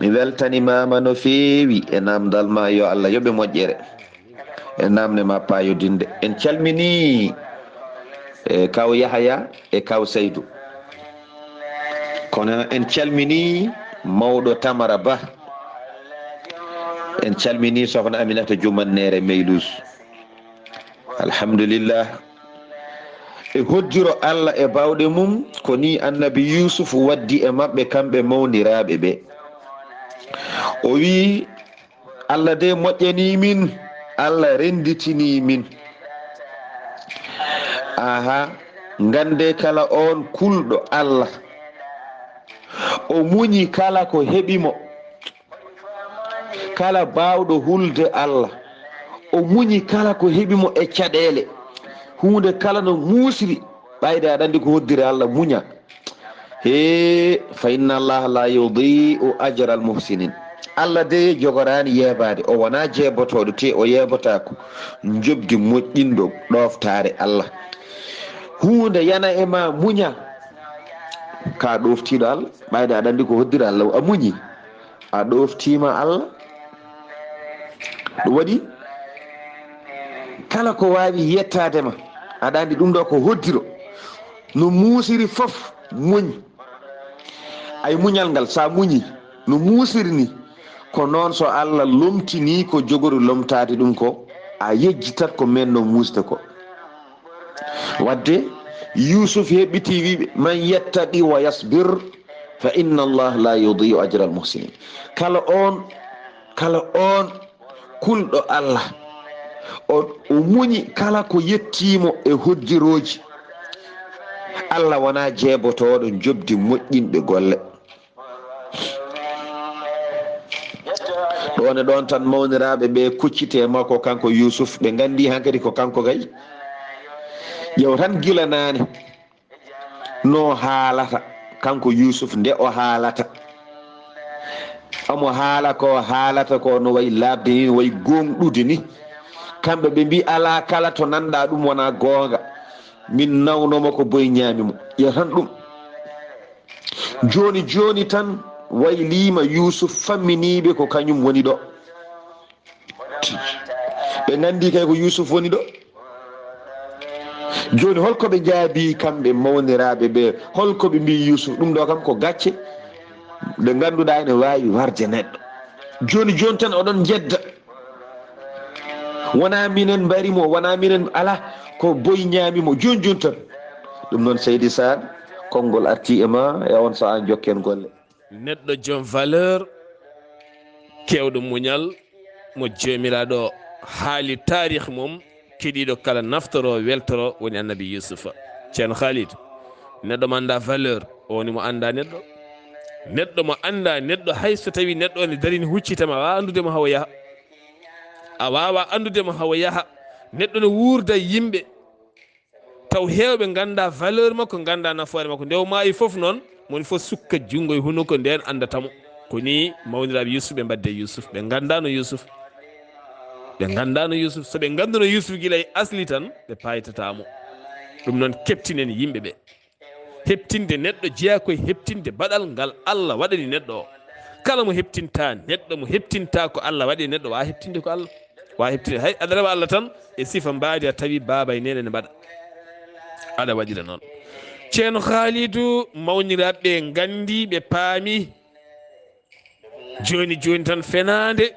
Mi weltanimaama no feewi e naamndal ma, yo Allah yoɓe moƴƴere. E naamne ma paayodinde. En calminii e kaw Yahaya e kaw Saydu. Kono en calminii mawɗo Tamara Ba. En calminii sohna Aminata Jumanneere Meylus. Alhamdulillah. E hoddiro Allah e baawɗe mum, ko nii Annabi Yuusuf waddi e maɓɓe, kamɓe mawniraaɓe ɓe. O wiyi, Allah de moƴƴanii min, Allah rennditinii min. Aha, nganndee kala oon kulɗo Allah, o muñi kala ko heɓi mo. Kala baawɗo hulde Allah, o muñi kala ko heɓi mo e caɗeele. Huunde kala no muusri, ɓayde aɗa anndi ko hoddiri Allah, muña. He, fa inna Allah la yudi'u ajral muhsinin. Allah de jogoraani yeebaade, o wonaa jeebotooɗo, te o yeebotaako njoɓdi moƴƴinɗo ɗooftaare Allah. Huunde yana e ma, muña. Ka ɗooftiiɗo Allah, ɓayde aɗa anndi ko hoddiri Allah, a muñi. A ɗooftiima Allah. Ɗum waɗi kala ko waawi yettaade ma, aɗa anndi ɗum ɗo ko hoddiro. No muusiri fof, muñ. Ay muñal ngal, so a muñi, no muusiri ni, ko noon so Allah lomtinii ko jogori lomtaade ɗum ko, a yejjitat ko men no muusde ko. Wadde Yuusuf heɓɓitii wiiɓe, "Man yettaqi wa yasbir, fa inna Allah la yudi'u ajral muhsinin." Kala oon, kala oon kulɗo Allah, o, o muñi kala ko yettiimo e hoddirooji, Allah wonaa jeebotooɗo njoɓdi moƴƴinɓe golle. Ɗoon e ɗoon tan mawniraaɓe ɓe kucciti e makko kanko Yuusuf, ɓe nganndi hankadi ko kanko kay. Ƴeew tan gila naane no haalata, kanko Yuusuf nde o haalata. Omo haala ko haalata ko no wayi laaɓde ni, no wayi gooŋɗude ni. Kamɓe ɓe mbii alaa kala to nanɗa ɗum wonaa goonga. Min nawnooma ko boy ñaami mo. Ƴeew tan ɗum. Jooni jooni tan wayliima Yuusuf famminiiɓe ko kañum woni ɗo. Ɓe nganndi kay ko Yuusuf woni ɗo. Jooni hol ko ɓe njaabii kamɓe mawniraaɓe ɓe? Hol ko ɓe mbii Yuusuf? Ɗum ɗo kam ko gacce ɗe ngannduɗaa ene waawi warde neɗɗo. Jooni jooni tan oɗon njedda. Wonaa minen mbari mo, wonaa minen, alaa, ko boy ñaami mo jooni jooni tan. Ɗum noon Seydi Saar, konngol artii e ma e oon sahaa, njokken golle. Neɗɗo joom valeur, keewɗo muñal, mo Joomiraaɗo haali taarih mum, keɗiiɗo kala naftoro weltoro, woni Annabi Yuusufa. Ceerno Khalid, neɗɗo mo anndaa valeur, o woni mo anndaa neɗɗo. Neɗɗo mo anndaa neɗɗo, hay so tawii neɗɗo o ne darii ne huccita ma, a waawaa anndude mo hawo yaha. A waawaa anndude mo hawo yaha. Neɗɗo ne wuurda e yimɓe, taw heewɓe nganndaa valeur makko, nganndaa nafoore makko. Nde o maayi fof noon, moni fof sukka junngo e hunuko ndeen anndata mo. Ko nii mawniraaɓe Yuusuf ɓe mbaddi e Yuusuf. Ɓe nganndaano Yuusuf. Ɓe nganndaano Yuusuf. So ɓe ngannduno Yuusuf gila e asli tan, ɓe paaytataa mo. Ɗum noon, keɓtinen yimɓe ɓe. Heɓtinde neɗɗo jeyaa ko e heɓtinde baɗal ngal Allah waɗani neɗɗo o. Kala mo heɓtintaa neɗɗo, mo heɓtintaa ko Allah waɗi e neɗɗo, waawaa heɓtinde ko Allah. Waawaa heɓtinde hay, aɗa rewa Allah tan e sifa mbaadi, a tawi baaba e neene ne mbaɗa. Aɗa waɗira noon. Ceerno Khaalidu, mawniraaɓe ɓe nganndi, ɓe paami. Jooni jooni tan fenaande,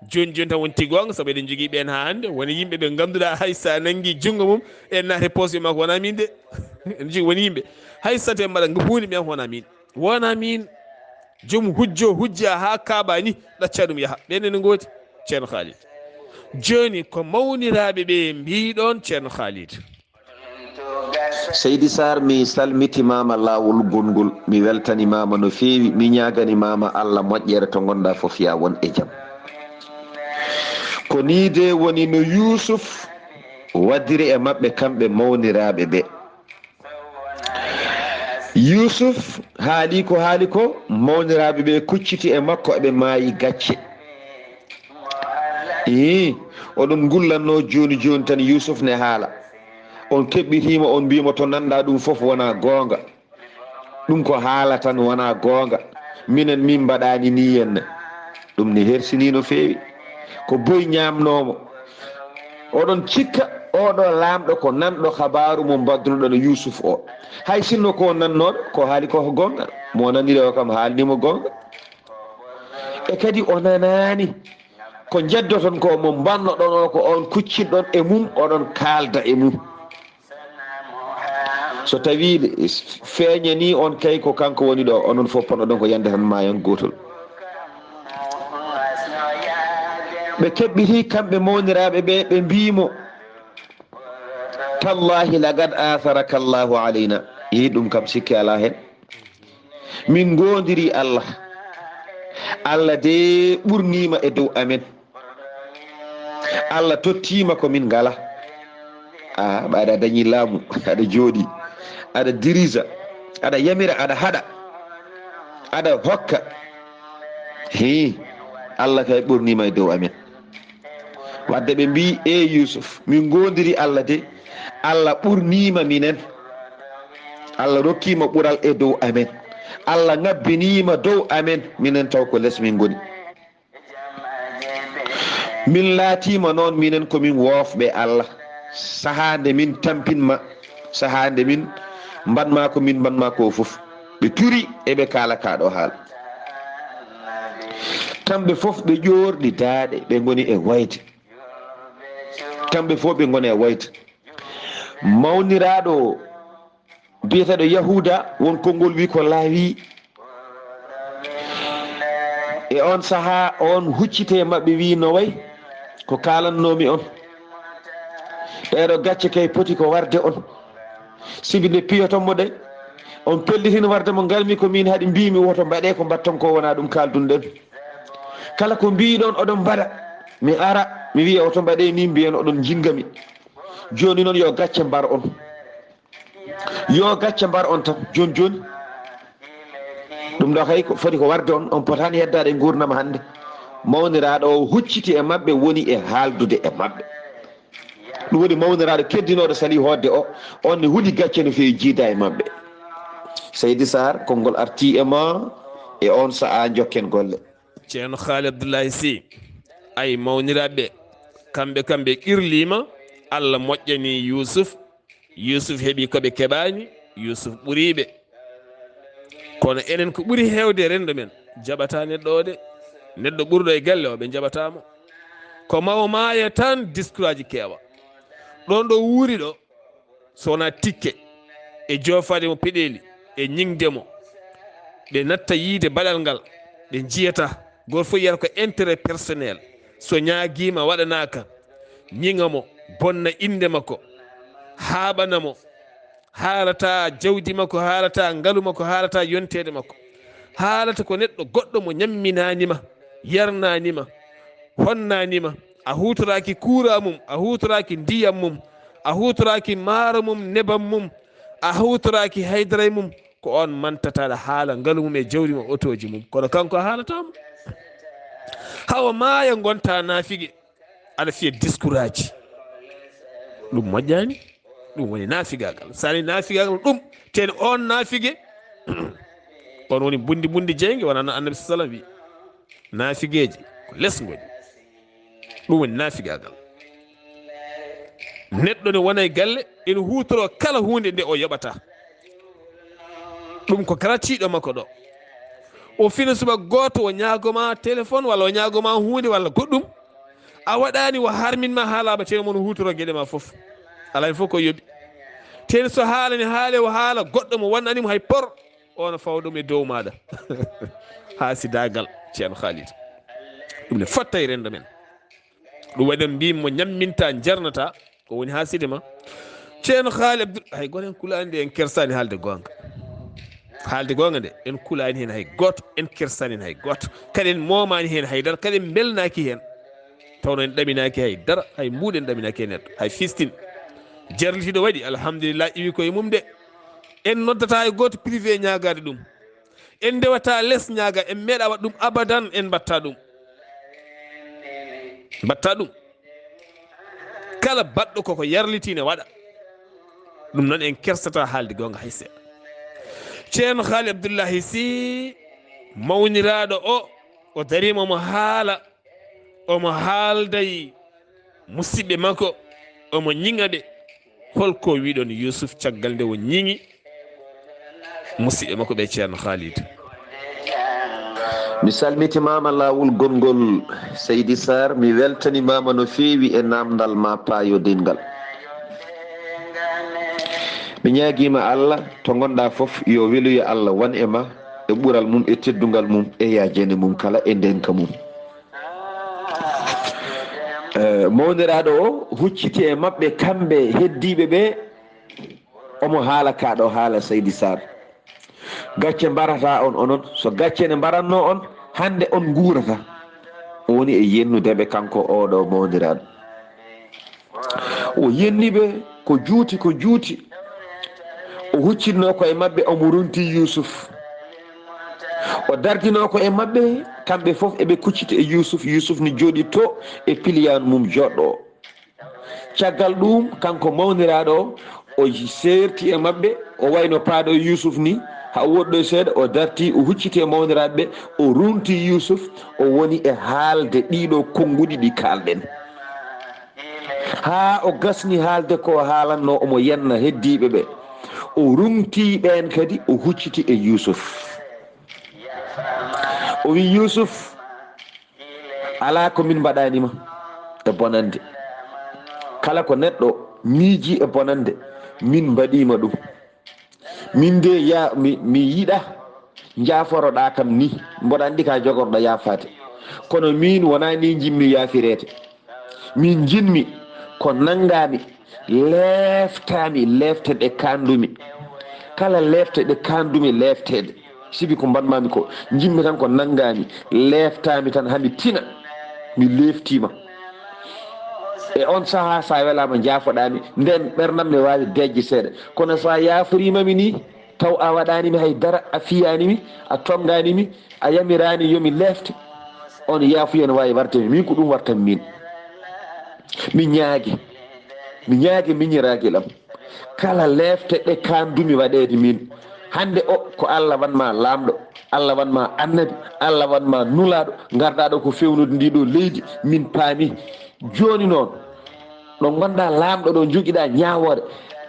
jooni jooni tan wonti goonga, sabu eɗen njogii ɓeen haa hannde. Woni yimɓe ɓe ngannduɗaa hay so a nanngi junngo mum, en naati e poos makko, wonaa miin de. Eɗen njogii woni yimɓe, hay so tawii mbaɗa huunde ɓeen, wonaa miin. Wonaa miin. Joom hujjo hujja haa kaaɓa ni, ɗacca ɗum yaha. Ɓeen ene ngoodi, Ceerno Khalid. Jooni ko mawniraaɓe ɓe mbii ɗoon, Ceerno Khalid. Seydi Saar, mi salmitimaama laawol gongol, mi weltanimaama no feewi, mi ñaaganimaama Allah moƴƴere to ngonɗaa fof, yaa won e jam. Ko nii de woni no Yuusuf waɗiri e maɓɓe, kamɓe mawniraaɓe ɓe. Yuusuf haali ko haali ko, mawniraaɓe ɓe kucciti e makko, eɓe maayi gacce. Ii, oɗon ngullanno jooni jooni tan Yuusuf ne haala. On keɓɓitiima, on mbiimo to nanɗa ɗum fof wona goonga. Ɗum ko haala tan, wona goonga. Minen min mbaɗaani nii henne. Ɗum ne hersini no feewi. Ko boy ñaamnoomo. Oɗon cikka oɗo laamɗo ko nanɗo habaaru mo mbaddunoɗon e Yuusuf o. Hay sinno ko nannooɗo, ko haali ko ko goonga. Mo naniri o kam haalni mo goonga. E kadi o nanaani. Ko njeddoton ko mo mbannoɗon o, ko on kuccinɗon e mum, oɗon kaalda e mum. So tawii feeñanii on kay ko kanko woni ɗo, onon fof ponoɗon ko yande tan maayan gootol. Ɓe keɓɓiti kamɓe mawniraaɓe ɓe, ɓe mbii mo, "Tallahi laqad atharaka Allahu alayna." Yi ɗum kam sikke alaa heen. Min ngoondiri Allah. Allah de ɓurniima e dow amen. Allah tottiima ko min ngala. A, ɓaade a dañi laamu, aɗa jooɗi, aɗa dirija, aɗa yamira, aɗa haɗa, aɗa hokka. Hii, Allah kay ɓurniima e dow amen. Wadde ɓe mbii, "E Yuusuf, min ngoondiri Allah de, Allah ɓurniima minen. Allah rokkiima ɓural e dow amen. Allah ngabbiniima dow amen, minen taw ko les min ngoni. Min laatiima noon, minen ko min woofɓe Allah. Sahaa nde min tampinma, sahaa nde min mbaɗma ko min mbaɗma ko fof." Ɓe turi e ɓe kaala kaa ɗo haala. Kamɓe fof ɓe ƴoorɗi daaɗe, ɓe ngoni e wayde. Kamɓe fof ɓe ngoni e wayde. Mawniraaɗo o biyeteeɗo Yahuuda, won konngol wi ko laawi. E on sahaa, on huccite e maɓɓe wi, "No way ko kaalannoomi on. Ɗeeɗo gacce kay poti ko warde on. Sibi nde piyoton mo de, on pellitin warde mo, ngarmi ko min haɗi mbiimi woto mbaɗe ko mbaɗton ko wona ɗum kaaldun ɗen. Kala ko mbiɗon oɗon mbaɗa, mi ara, mi wiya woto mbaɗe ni, mbiyen oɗon njingami. Jooni noon yo gacce mbar on. Yo gacce mbar on tan, jooni jooni." Ɗum ɗo kay ko foti ko warde on, on potaani heddaade e nguurndam hannde. Mawniraaɗo o hucciti e maɓɓe, woni e haaldude e maɓɓe. Ɗum woni mawniraaɗo keddinooɗo sali hoodde o, on ne huli gacce no feewi jiida e maɓɓe. Seydi Saar, konngol artii e ma e on sa'a, njokken golle. Ceerno Haali Abdullahi Si, ay mawniraaɓe, kamɓe, kamɓe qirliima, Allah moƴƴani Yuusuf, Yuusuf heɓi ko ɓe keɓaani, Yuusuf ɓuriiɓe. Kono enen ko ɓuri heewde renndo men, jaɓataa neɗɗo o de. Neɗɗo ɓurɗo e galle o, ɓe njaɓataa mo. Ko mawo maaya tan, diskuruuji keewa. Ɗoon ɗo wuuri ɗo, so wonaa tikke, e joofaade mo peɗeeli, e ñiŋde mo, ɓe natta yiyde baɗal ngal, ɓe njiyata. Gooto fof yiyata ko intérêt personnel. So ñaagiima, waɗanaaka, ñiŋa mo, bonna innde makko, haaɓana mo, haalata jawdi makko, haalata ngalu makko, haalata yonteede makko. Haalata ko neɗɗo goɗɗo mo ñamminaani ma, yarnaani ma, honnaani ma. A huutoraaki kuuraa mum, a huutoraaki ndiyam mum, a huutoraaki maaro mum, nebam mum, a huutoraaki haydara e mum. Ko oon mantata aɗa haala ngalu mum e jawdi mum, otooji mum. Kono kanko a haalataa mo. Hawa maaya ngontaa naafige, aɗa fiya diskuraaji. Ɗum moƴƴaani. Ɗum woni naafigaagal. So a nii naafigaagal ɗum, teen oon naafige, oon woni mbundi mbundi jeynge, wona no Annabi sallam wi. Naafigeeji ko les ngoni. Ɗum woni naafigaagal. Neɗɗo ne wona e galle, ene huutoroo kala huunde nde o yoɓata. Ɗum ko gratuit ɗo makko ɗo. O fina suba gooto o ñaago ma téléphone walla o ñaago ma huunde walla goɗɗum. A waɗaani o harmin ma haalaama, teno mon huutoroo geɗe ma fof. Alaa heen fof ko yoɓi. Teno so haalani haale o haala goɗɗo mo wonnani mo hay por, o no fawa ɗum e dow maaɗa. Haasidaagal, Ceerno Khalid. Ɗum ne fotta e renndo men. Ɗum waɗi noon mbiymi mo ñamminta, jarnata, ko woni haasidi ma. Ceerno Khalid Abdul, hay gooto en kulaani de, en kersaani haalde goonga. Haalde goonga nde, en kulaani heen hay gooto, en kersaani heen hay gooto. Kadi en moomaani heen hay dara, kadi en mbelnaaki heen. Tawno en ɗaminaaki hay dara, hay mbuuɗi en ɗaminaaki e neɗɗo, hay fistin. Jarlitiiɗo waɗi, alhamdulillah, iwi koye mum de. En noddata e gooto privé ñaagaade ɗum. En ndewata les ñaaga, en meeɗa waɗ ɗum abadan, en mbatta ɗum. Mbatta ɗum. Kala baɗɗo koko yarliti ne waɗa. Ɗum noon en kersata haalde goonga hay seeɗa. Ceerno Haali Abdullahi Si, mawniraaɗo o, o dariima omo haala, omo haalday musidɓe makko, omo ñiŋa ɓe. Holko wiɗon Yusuf caggal nde o ñiŋi musidɓe makko ɓe Ceerno Khalid? Mi salmitimaama laawol gonngol, Seydi Sarr, mi weltanimaama no feewi e naamndal ma paayodingal. Mi ñaagiima Allah, to ngonɗa fof, yo weluya Allah won e ma, e ɓural mum, e teddungal mum, e yaajende mum kala, e ndeenka mum. Eh, mawniraaɗo o hucciti e maɓɓe, kamɓe heddiiɓe ɓe, omo haala kaa ɗo haala, Seydi Sarr. Gacce mbarata on onon, so gacce ne mbaratno on, hannde on nguurata. O woni e yennude ɓe, kanko oɗo mawniraaɗo. O yenni ɓe ko juuti, ko juuti. O huccitno ko e maɓɓe, omo ronti Yuusuf. O dardino ko e maɓɓe, kamɓe fof eɓe kucciti e Yuusuf. Yuusuf ni jooɗi to e piliyaan mum joɗɗo. Caggal ɗum, kanko mawniraaɗo o, o seerti e maɓɓe, o wayno paaɗo Yuusuf ni, haa woɗɗoy seeɗa, o darti, o hucciti e mawniraaɓe ɓe, o runti Yuusuf, o woni e haalde ɗiɗo konnguɗi ɗi kaalɗen. Haa o gasni haalde ko haalanno, omo yenna heddiiɓe ɓe. O runti ɓeen kadi, o hucciti e Yuusuf. O wi Yuusuf, alaa ko min mbaɗani ma e bonande. Kala ko neɗɗo miiji e bonande, min mbaɗi ma ɗum. Min de ya, mi, mi yiɗa njaaforoɗaa kam ni, mboɗo anndi ka jogorɗo yaafaade. Kono min wonaa ni njimmi yaafireede. Min njinmi ko nanngaami, leeftaami, leefte ɗe kaandumi. Kala leefte ɗe kaandumi leefteede, sibi ko mbaɗmaami ko, njimmi tan ko nanngaami, leeftaami tan haa mi tina, mi leeftiima. E on sahaa, so a welaama, njaafoɗaami, nden ɓerndam ne waawi deeƴde seeɗa. Kono so a yaaforiima mi nii, taw a waɗaani mi hay dara, a fiyaani mi, a tonngaani mi, a yamiraani yo mi leefte, on yaafuya ne waawi warde mi. Min ko ɗum wartam min. Mi ñaagi, mi ñaagi miñiraagal am. Kala leefte ɗe kaandumi waɗeede min. Hannde o ko Allah wan ma laamɗo, Allah wan ma annabi, Allah wan ma nulaaɗo, ngarɗaa ɗo ko fewnude ndi ɗo leydi, min paami. Jooni noon, ɗo ngonɗaa laamɗo ɗo, njogiɗaa ñaawoore,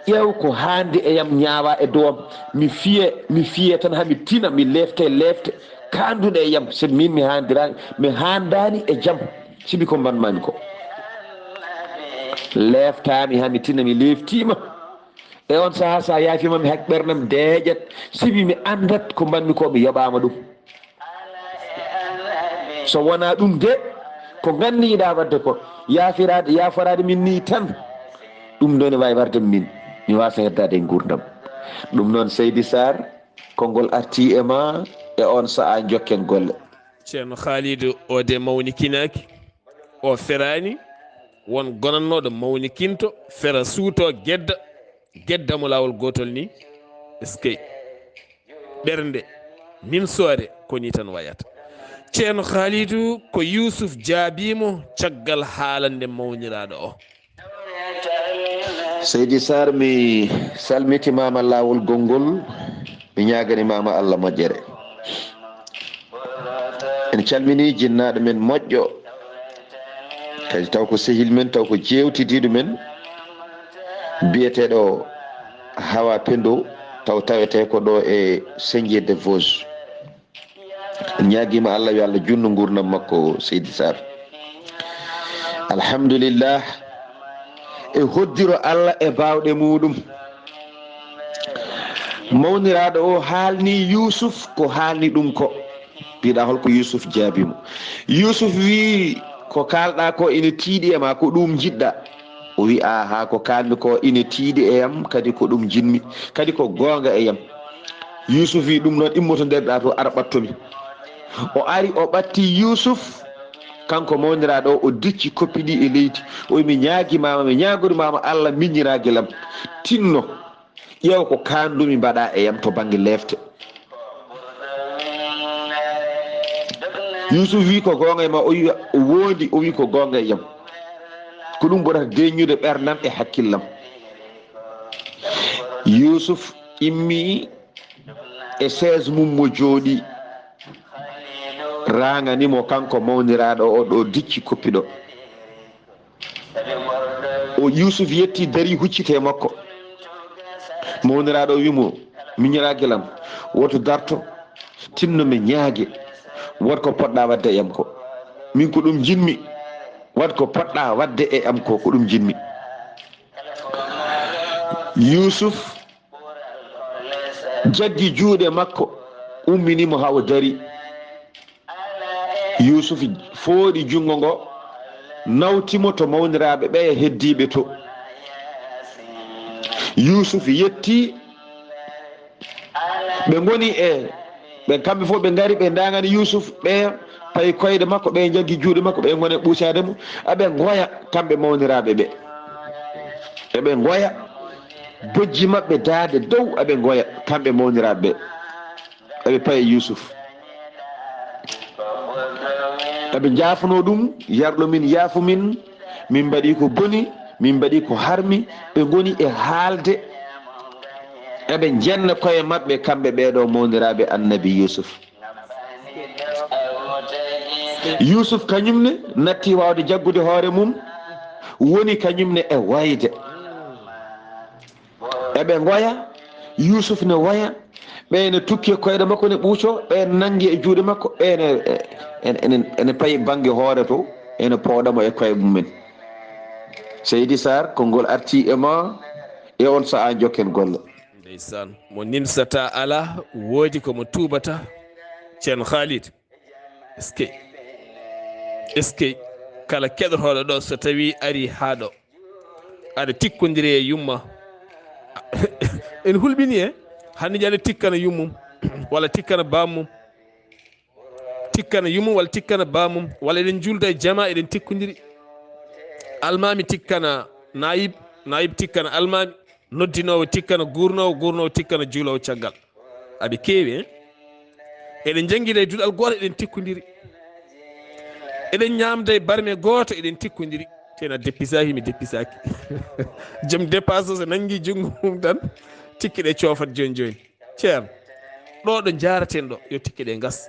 ƴeew ko haandi e yam, ñaawaa e dow am. Mi fiye, mi fiye tan haa mi tina, mi leefte leefte kaanduɗe e yam, sabi min mi haandiraani, mi haandaani e jam, sibi ko mbaɗmaami ko. Leeftaami haa mi tina, mi leeftiima. E on sahaa, so a yaafiima mi, hak ɓernam deeƴat, sibi mi anndat ko mbaɗmi ko, mi yoɓaama ɗum. So wonaa ɗum de, ko nganniiɗaa waɗde ko, yaafiraade, yaaforaade min nii tan, ɗum ɗo ne waawi warde min, mi waasa heddaade e nguurndam. Ɗum noon, Seydi Sarr, konngol artii e ma, e on sahaa njokken golle. Ceerno Khalidou, o de mawnikinaaki, o feraani, won gonannooɗo mawnikinto, fera suuto, gedda, gedda mo laawol gootol ni. Eskey. Ɓernde, nimsoore, ko ni tan wayata. Ceerno Khalidou, ko Yuusuf jaabii mo caggal haalande mawniraaɗo o. Seydi Sarr, mi salmitimaama laawol gonngol, mi ñaaganimaama Allah moƴƴere. En calminii jinnaaɗo men moƴƴo, kadi taw ko sehil men, taw ko jeewtidiiɗo men, biyeteeɗo Hawa Pendo, taw tawetee ko ɗo e Senjede Vosges. En ñaagiima Allah, yo Allah juutnu nguurndam makko, Seydi Sarr. Alhamdulillah, e hoddiro Allah e baawɗe muuɗum. Mawniraaɗo o haalni Yuusuf ko haalni ɗum ko. Mbiɗa holko Yuusuf jaabi mo. Yuusuf wii, ko kaalɗaa ko ina tiiɗi e ma, ko ɗum njiɗɗaa? O wii, aahaa, ko kaalmi ko ina tiiɗi e yam, kadi ko ɗum njiɗmi, kadi ko goonga e yam. Yuusuf wii, ɗum noon, immoto nder ɗaa to, ara ɓattomi. O ari, o ɓatti Yuusuf, Kanko mawniraaɗo o, o dicci koppi ɗi e leydi. O wi, "Mi ñaagimaama, mi ñaagorimaama Allah miñiraagel am. Tinno, ƴeew ko kaandumi mbaɗa e yam to bannge leefte." Yuusuf wi, "Ko goonga e ma?" O wi, "O woondi." O wi, "Ko goonga e yam. Ko ɗum ɓurata deeƴnude ɓerndam e hakkillam." Yuusuf immi e sees mum mo jooɗi, raŋani mo kanko mawniraaɗo o ɗo dicci koppi ɗo. O Yuusuf yetti, dari, hucciti e makko. Mawniraaɗo o wi mo, "Miñiraagel am, woto darto, tinno mi ñaage, waɗ ko poɗɗa waɗde e am ko. Min ko ɗum njiɗmi, waɗ ko poɗɗa waɗde e am ko, ko ɗum njiɗmi." Yuusuf jaggi juuɗe makko, ummini mo haa o dari. Yuusuf fooɗi junngo ngo, nawti mo to mawniraaɓe ɓeya heddiiɓe to. Yuusuf yetti, ɓe ngoni e, ɓe kamɓe fof ɓe ngari, ɓe ndaŋani Yuusuf, ɓe payi koyɗe makko, ɓe njaggi juuɗe makko, ɓe ngoni e ɓuucaade mo, aɓe ngoya kamɓe mawniraaɓe ɓe. Eɓe ngoya, bojji maɓɓe daade dow, aɓe ngoya kamɓe mawniraaɓe ɓe. Aɓe payi Yuusuf. Aɓe njaafunoo ɗum, "Yarɗo min, yaafu min, min mbaɗi ko boni, min mbaɗi ko harmi." Ɓe ngoni e haalde, eɓe njenna koye maɓɓe, kamɓe ɓeeɗo mawniraaɓe Annabi Yuusuf. Yuusuf kañum ne natti waawde jaggude hoore mum, woni kañum ne e wayde. Eɓe ngoya, Yuusuf ne woya, ɓe ne tukki e koyɗe makko ne ɓuuco, ɓe nanngi e juuɗe makko, ɓe ne, ene, ene, ene payi bannge hoore to, ene pooɗa mo e koye mumen. Seydi Sarr, konngol arti e ma, e on sa'a jokken golle. Ndeysaan, mo nimsata alaa, woodi ko mo tuubata. Ceerno Khalid, est-ce que, est-ce que kala keɗotooɗo ɗo, so tawii arii haa ɗo, aɗa tikkondiri e yumma, en hulɓini e, hannde aɗa tikkana yummum, walla tikkana bammum, tikkana yummum, walla tikkana bammum, walla eɗen njuulda e jamaa, eɗen tikkondiri. Almaami tikkana naayib, naayib tikkana almaami, noddinoowo tikkana guurnoowo, guurnoowo tikkana juuloowo caggal. Aɓe keewi, en. Eɗen njanngira e duɗal gooto, eɗen tikkondiri. Eɗen ñaamda e barme gooto, eɗen tikkondiri. Tena deppisaaki, mi deppisaaki. Joom dépasse o so nanngi junngo mum tan, tikki ɗe coofat jooni jooni. Ceerno, ɗo ɗo njaaraten ɗo, yo tikki ɗe ngas.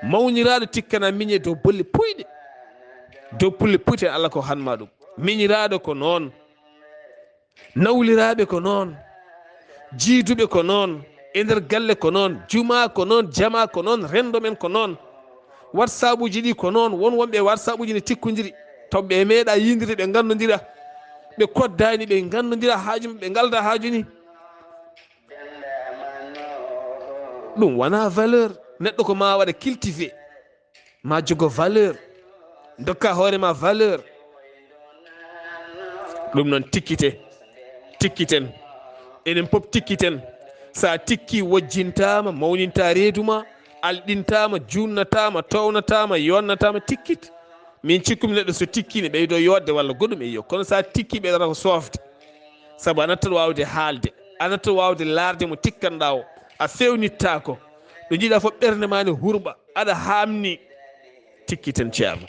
Mawniraaɗo tikkana miñe dow bolle puyɗe. Dow pulle puyɗe, Allah ko hanma ɗum. Miñiraaɗo ko noon. Nawliraaɓe ko noon. Jiiduɓe ko noon. E nder galle ko noon. Jumaa ko noon. Jamaa ko noon. Renndo men ko noon. WhatsAppuuji ɗi ko noon. Won wonɓe e WhatsAppuuji ne tikkondiri. Taw ɓe meeɗa yiindirde, ɓe nganndondira. Ɓe koddaani, ɓe nganndondira haaju, ɓe ngalda haaju ni. Ɗum wonaa valeur. Neɗɗo ko ma waɗa cultivé, ma jogo valeur, dokka hoore ma valeur. Ɗum noon, tikkite, tikkiten. Enen pop tikkiten. Sa tikki, wojjintaama, mawninta reedu ma, alɗintaama, juunnataama, townataama, yonnataama, tikkit. Min cikkumi neɗɗo so tikki ne ɓeydo yodde walla goɗɗum e yo. Kono sa tikki, ɓeydata ko sofde. Sabu a nattat waawde haalde, a nattat waawde laarde mo tikkanɗa o. A fewnittaako. Ɗo njiɗa fof ɓernde ma ne hurɓa, aɗa haamni. Tikkiten, Ceerno.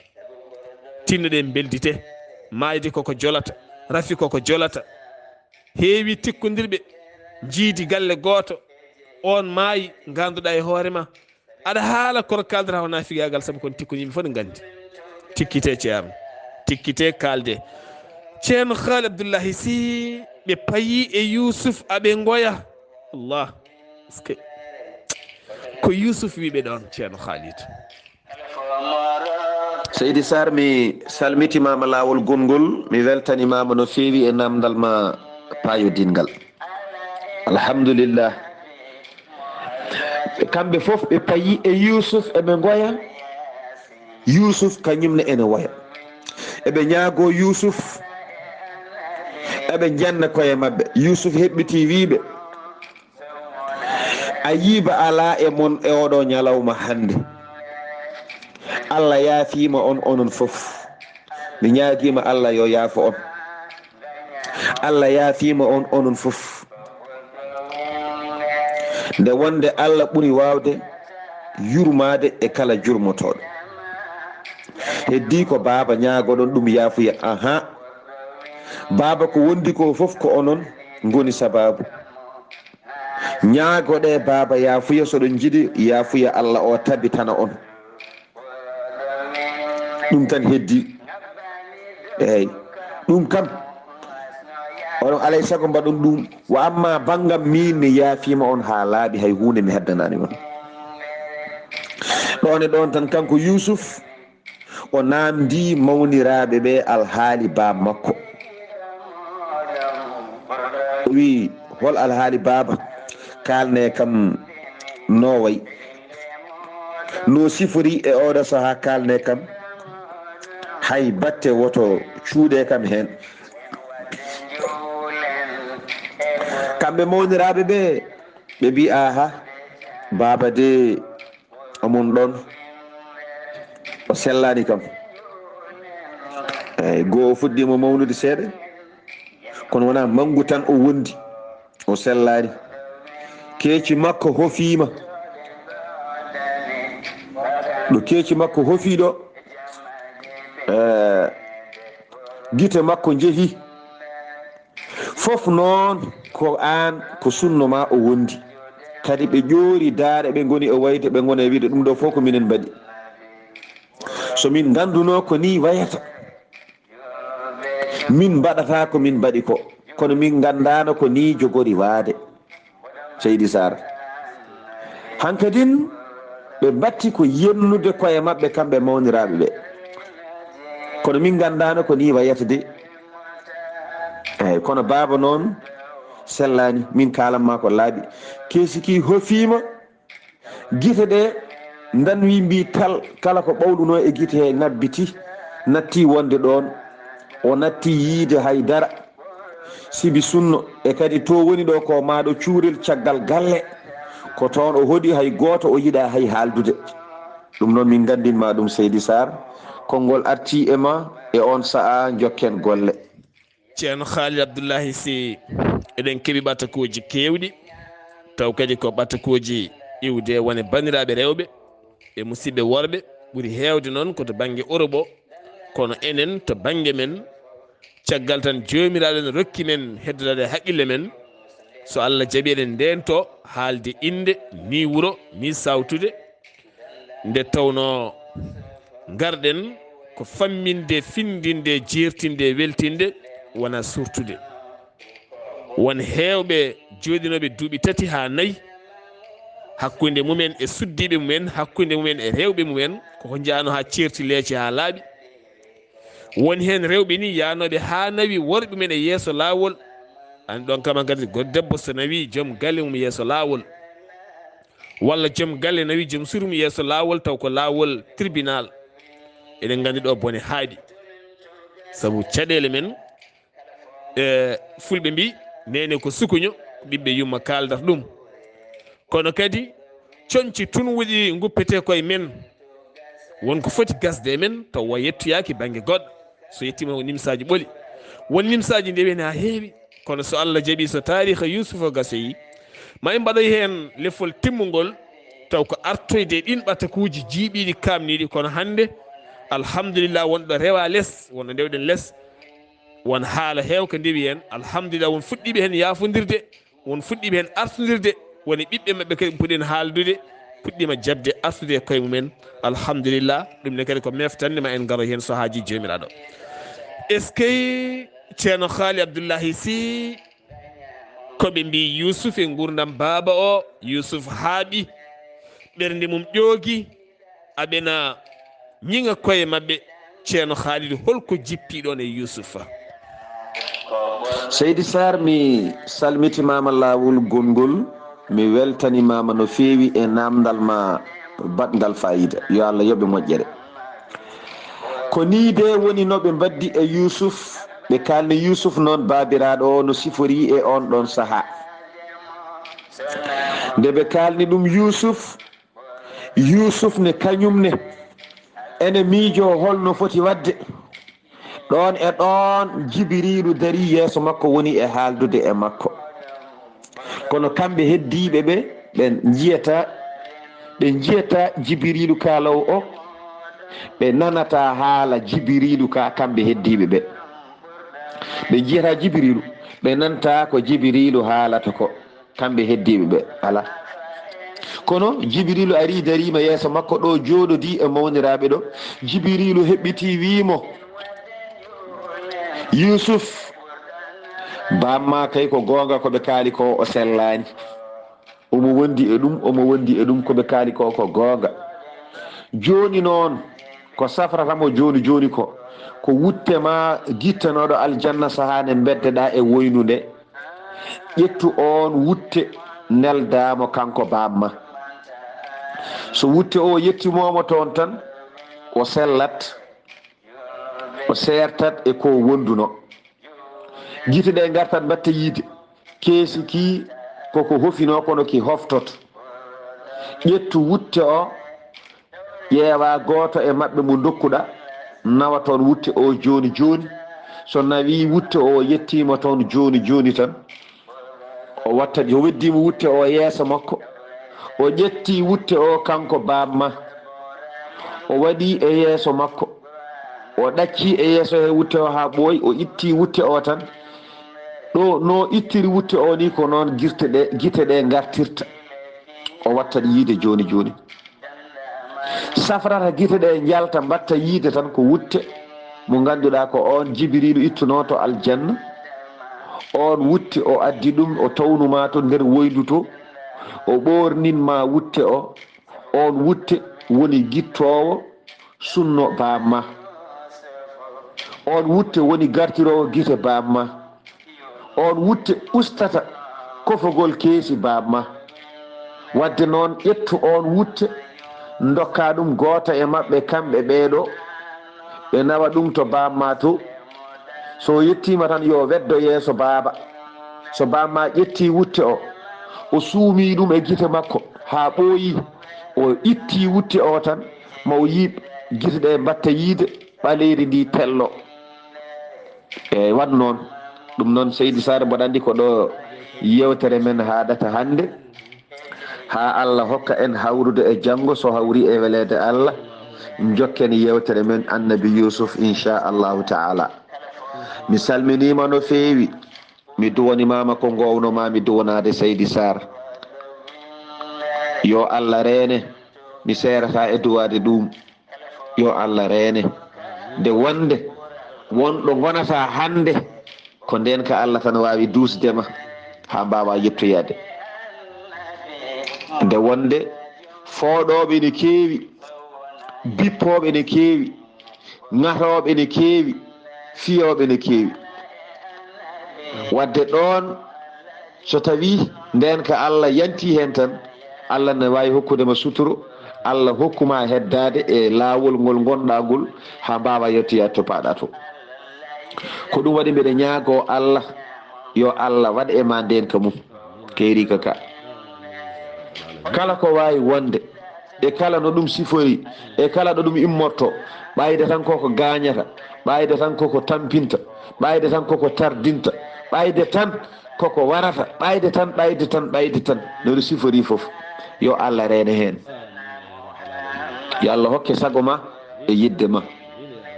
Tinnoɗen, mbeldite. Maayde koko jolata, rafi koko jolata. Heewi tikkondirɓe, njiidi galle gooto, oon maayi, ngaanduɗa e hoore ma. Aɗa haala, kono kaaldata ko naafigaagal, sabu kon tikko yimɓe fof ne nganndi. Tikkite, Ceerno. Tikkite, kaalde. Ceerno Haali Abdullahi Sih, ɓe payi e Yuusuf, aɓe ngoya. Allah. Est-ce que ko Yuusuf wiɓe ɗon, Ceerno Khalid? Seydi Sarr, mi salmitimama laawol gongol, mi weltanimama no feewi e namdal ma paayodingal. Alhamdulillah. Kamɓe fof ɓe payi e Yuusuf, eɓe ngoya. Yuusuf kañum ne ene woya. Eɓe ñaago Yuusuf, eɓe njanna koye maɓɓe. Yuusuf heɓɓiti wiiɓe, "Ayiba alaa e mon e oɗo ñalawma hannde. Allah yaafiima on, onon fof. Mi ñaagiima Allah yo yaafo on. Allah yaafiima on, onon fof. Nde wonde Allah ɓuri waawde yurmaade e kala jurmotooɗo. Heddii ko baaba ñaagoɗon ɗum yaafuya. Ahaa. Baaba, ko wondi ko fof ko onon ngoni sabaabu. Ñaagoɗe baaba yaafuya, so ɗon njiɗi yaafuya Allah o tabitana on. Ɗum tan heddi. Eey, ɗum kam, onon alay sago mbaɗon ɗum. Wa amma banngam min, mi yaafiima on haa laaɓi, hay huunde mi heddanaani on. Ɗoon e ɗoon tan, kanko Yuusuf, o naamndii mawniraaɓe ɓe alhaali baaba makko. O wi'i, "Hol alhaali baaba? Kaalne kam no wayi. No sifori e oɗo sahaa, kaalne kam. Hay batte woto cuuɗe kam heen." Kamɓe mawniraaɓe ɓe, ɓe mbi'i, "Aha, baaba de, omon ɗon, o sellaani kam." Eey, goo o fuɗɗiima mawnude seeɗa, kono wonaa manngu tan o wondi, o sellaani. Keeci makko hofiima. Ɗo keeci makko hofii ɗo, eh, gite makko njehi. Fof noon ko aan, ko sunno ma o wondi. Kadi ɓe ƴoori daare, ɓe ngoni e wayde, ɓe ngona e wiide, "Ɗum ɗo fof ko minen mbaɗi. So min ngannduno ko nii wayata, min mbaɗata ko min mbaɗi ko. Kono min nganndaano ko nii jogori waade." Seydi Sarr. Hankadin, ɓe mbatti ko yennude koye maɓɓe, kamɓe mawniraaɓe ɓe. Kono min nganndaano ko nii wayata de. Eey, kono baaba noon sellaani, min kaalan ma ko laaɓi. Keesi ki hofiima, gite ɗe ndanwi mbi tal, kala ko ɓawluno e gite he ngabbiti, natti wonde ɗoon. O natti yiide hay dara. Sibi sunno, e kadi to woni ɗo ko maaɗo cuurel caggal galle. Ko toon o hoɗi, hay gooto o yiɗa hay haaldude. Ɗum noon min nganndin ma ɗum, Seydi Sarr. Konngol arti e ma e oon sa'a, njokken golle. Ceerno Khalid Abdullahi Sy, eɗen keɓi ɓatakuuji keewɗi, taw kadi ko ɓatakuuji iwde wone banndiraaɓe rewɓe e musidɓe worɓe, ɓuri heewde noon ko to bannge Europe o, kono enen to bannge men, caggal tan Joomiraaɗo no rokki men heddodaade haqqille men, so Allah jaɓi eɗen ndeento haalde innde, ni wuro, ni sawtude, nde tawnoo ngarɗen ko famminde, findinde, jeertinde, weltinde, wona surtude. Won heewɓe jooɗinooɓe duuɓi tati haa nayi, hakkunde mumen e suddiiɓe mumen, hakkunde mumen e rewɓe mumen, ko ko njaano haa ceerti leece haa laaɓi. Won heen rewɓe ni yaanooɓe haa nawi worɓe mumen e yeeso laawol. An ɗon kam hankadi, go-, debbo so nawi joom galle mum yeeso laawol, walla joom galle nawi joom suudu mum yeeso laawol, taw ko laawol tribunal. Eɗen nganndi ɗo bone haaɗi. Sabu caɗeele men, e, fulɓe mbi, neene ko sukuño, ɓiɓɓe yumma kaaldata ɗum. Kono kadi, coñce tun woni nguppetee koye men. Won ko foti gasde e men, taw wa yettoyaaki bannge goɗɗo. So yettiima ko nimsaaji ɓoli. Won nimsaaji ndewi heen haa heewi. Kono so Allah jaɓi, so taariika Yuusufa gasoyi, ma en mbaɗoy heen lefol timmungol, taw ko artoyde e ɗin ɓatakuuji jiiɓiiɗi, kaamniiɗi. Kono hannde, alhamdulillah, wonɗo rewa les, wonɗo ndewɗen les, won haala heewka ndewi heen. Alhamdulillah, won fuɗɗiiɓe heen yaafondirde, won fuɗɗiiɓe heen artondirde, woni ɓiɓɓe maɓɓe kadi puɗɗiino haaldude, puɗɗiima jaɓde artude e koye mumen. Alhamdulillah, ɗum ne kadi ko meftande ma en ngaro heen so haaji Joomiraaɗo. Est-ce que Ceerno Haali Abdullahi Sy, ko ɓe mbi Yuusuf e nguurndam baaba o, Yuusuf haaɓi, ɓernde mum ƴoogi, aɓena ñiŋa koye maɓɓe. Ceerno Haalidu, holko jippii ɗoon e Yuusufa? Seydi Saar, mi salmitimaama laawol gonngol, mi weltanimaama no feewi e naamndal ma baɗngal faayiida. Yo Allah yoɓe moƴƴere. Ko nii de woni no ɓe mbaddi e Yuusuf, ɓe kaalni Yuusuf noon baabiraaɗo o no siforii e oon ɗoon sahaa. Nde ɓe kaalni ɗum Yuusuf, Yuusuf ne kañum ne ene miijoo hol no foti waɗde. Ɗoon e ɗoon, Jibiriilu darii yeeso makko, woni e haaldude e makko. Kono kamɓe heddiiɓe ɓe, ɓe njiyataa, ɓe njiyataa Jibiriilu kaaloowo o, ɓe nanataa haala Jibiriilu ka kamɓe heddiiɓe ɓe. Ɓe njiyataa Jibiriilu, ɓe nanataa ko Jibiriilu haalata ko. Kamɓe heddiiɓe ɓe, alaa. Kono Jibiriilu arii, dariima yeeso makko ɗo, jooɗodii e mawniraaɓe ɗo. Jibiriilu heɓɓitii, wii mo, "Yuusuf, bamma kay ko goonga ko ɓe kaali ko, o sellaani. Omo wondi e ɗum, omo wondi e ɗum, ko ɓe kaali ko, ko goonga. Jooni noon, ko safrata mo jooni jooni ko, ko wutte ma gittanooɗo aljanna sahaa nde mbeddeɗaa e woyndu nde. Ƴettu oon wutte, neldaa mo kanko bamma. So wutte o yettimoo mo toon tan, o sellat, o seertat e ko wonduno. Gite ɗe ngartat mbatta yiide, keesi ki koko hofinoo kono ki hoftoto. Ƴettu wutte o, ƴeewa gooto e maɓɓe mo ndokkuɗa, nawa toon wutte o jooni jooni. So nawii wutte o yettiima toon jooni jooni tan, o watta, o weddii mo wutte o yeeso makko. O ƴetti wutte o kanko bamma. O waɗi e yeeso makko. O ɗacci e yeeso he wutte o haa ɓooyi. O itti wutte o tan. Ɗo no ittiri wutte o ni, ko noon girte ɗe, gite ɗe ngartirta. O watta ɗi yiide jooni jooni. Safrata gite ɗe njalta, mbatta yiide tan ko wutte mo ngannduɗaa ko oon Jibiriilu ittunoo to aljanna. Oon wutte o addi ɗum, o tawnu ma to nder woyndu to, o ɓoornin ma wutte o. Oon wutte woni gittoowo sunno bamma. Oon wutte woni gartiroowo gite bamma. Oon wutte ustata kofogol keesi bamma. Wadde noon, ƴettu oon wutte, ndokka ɗum gooto e maɓɓe kamɓe ɓeeɗo, ɓe nawa ɗum to bamma to. So yettiima tan, yo weddo yeeso baaba. So bamma ƴetti wutte o, o suumi ɗum e gite makko haa ɓooyi, o itti wutte o tan, ma o yii gite ɗe mbatta yiide, ɓaleeri ndi tello. Eey, waɗ noon. Ɗum noon, Seydi Saare, mboɗo anndi ko ɗo yeewtere men haaɗata hannde. Haa Allah hokka en hawrude e janngo, so hawri e weleede Allah, njokken yeewtere men Annabi Yuusuf, inchallahu taala. Mi salminiima no feewi. Mi duwanimaama ko ngoowno-maa mi duwanaade, Seydi Saar. Yo Allah reene, mi seerataa e duwaade ɗum. Yo Allah reene. Nde wonde won ɗo ngonataa hannde, ko ndeen ka Allah tan waawi duusde ma haa mbaawaa yettoyaade. Nde wonde fooɗooɓe ne keewi, bippooɓe ne keewi, ŋatooɓe ne keewi, fiyooɓe ne keewi. Wadde ɗoon, so tawii ndeen ka Allah yanti heen tan, Allah ne waawi hokkude ma suturo, Allah hokku ma heddaade e laawol ngol ngonɗaa ngol, haa mbaawaa yettoyaade to paaɗaa to. Ko ɗum waɗi mbeɗa ñaagoo Allah, yo Allah waɗ e ma ndeen ka mum, keeri ka ka. Kala ko waawi wonde, e kala no ɗum sifori, e kala ɗo ɗum immorto, ɓayde tan koko gaañata, ɓayde tan koko tampinta, ɓayde tan koko tardinta, ɓayde tan koko warata, ɓayde tan, ɓayde tan, ɓayde tan, no ɗum sifori fof. Yo Allah reene heen. Yo Allah hokke sago ma e yidde ma.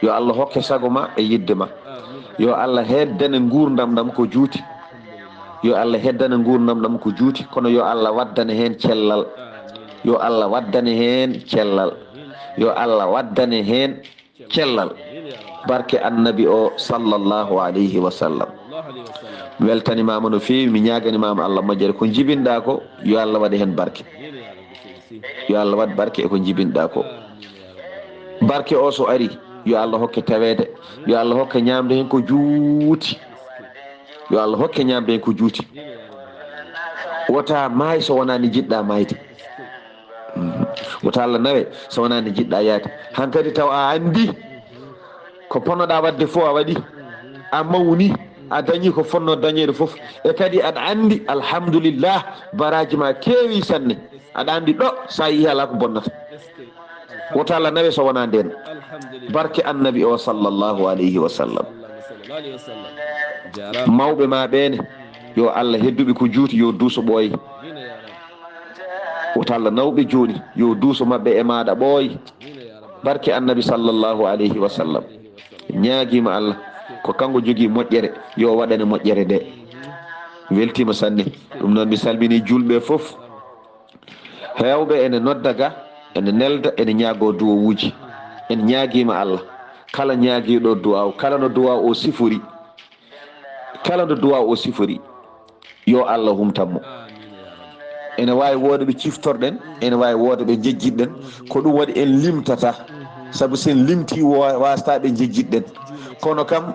Yo Allah hokke sago ma e yidde ma. Yo Allah heddane nguurndam ɗam ko juuti. Yo Allah heddane nguurndam ɗam ko juuti, kono yo Allah waddane heen cellal. Yo Allah waddane heen cellal. Yo Allah waddane heen cellal. Barke Annabi o, sallallahu alayhi wa sallam. Mi weltanimaama no feewi, mi ñaaganimaama Allah moƴƴere. Ko njibinɗaa ko, yo Allah waɗ heen barke. Yo Allah waɗ barke e ko njibinɗaa ko. Barke o so ari, yo Allah hokke taweede, yo Allah hokke ñaamde heen ko juuti. Yo Allah hokke ñaamde heen ko juuti. Wota maay so wonaa ni njiɗɗaa maayde. Mm. Wota Allah nawe so wonaa ni njiɗɗaa yaade. Hankadi taw a anndi ko ponnoɗaa waɗde fof a waɗi. A mawni, a dañi ko fonnoo dañeede fof. E kadi aɗa anndi, alhamdulillah, baraaji ma keewi sanne. Aɗa anndi ɗo, so a yehii alaa ko bonnata. Woto Allah nawe so wonaa ndeen. Barke annabi o sallallahu alayhi wa sallam. Mawɓe ma ɓeene, yo Allah hedduɓe ko juuti, yo duuso ɓooye. Woto Allah nawɓe jooni, yo duuso maɓɓe e maaɗa ɓooye. Barke annabi sallallahu alayhi wa sallam. Ñaagiima Allah ko kanko jogii moƴƴere, yo waɗane moƴƴere nde. Weltiima sanne. Ɗum noon mi salminii juulɓe fof. Heewɓe ene nodda ga, ene nelda, ene ñaagoo duwawuuji. En ñaagiima Allah. Kala ñaagiiɗo duwaw, kala no duwaw o sifori, kala no duwaw o sifori, yo Allah humtan mo. Ene waawi wooda ɓe ciftorɗen, ene waawi wooda ɓe njejjitɗen. Ko ɗum waɗi en limtata. Sabu so en limtii, wo-, waasata ɓe njejjitɗen. Kono kam,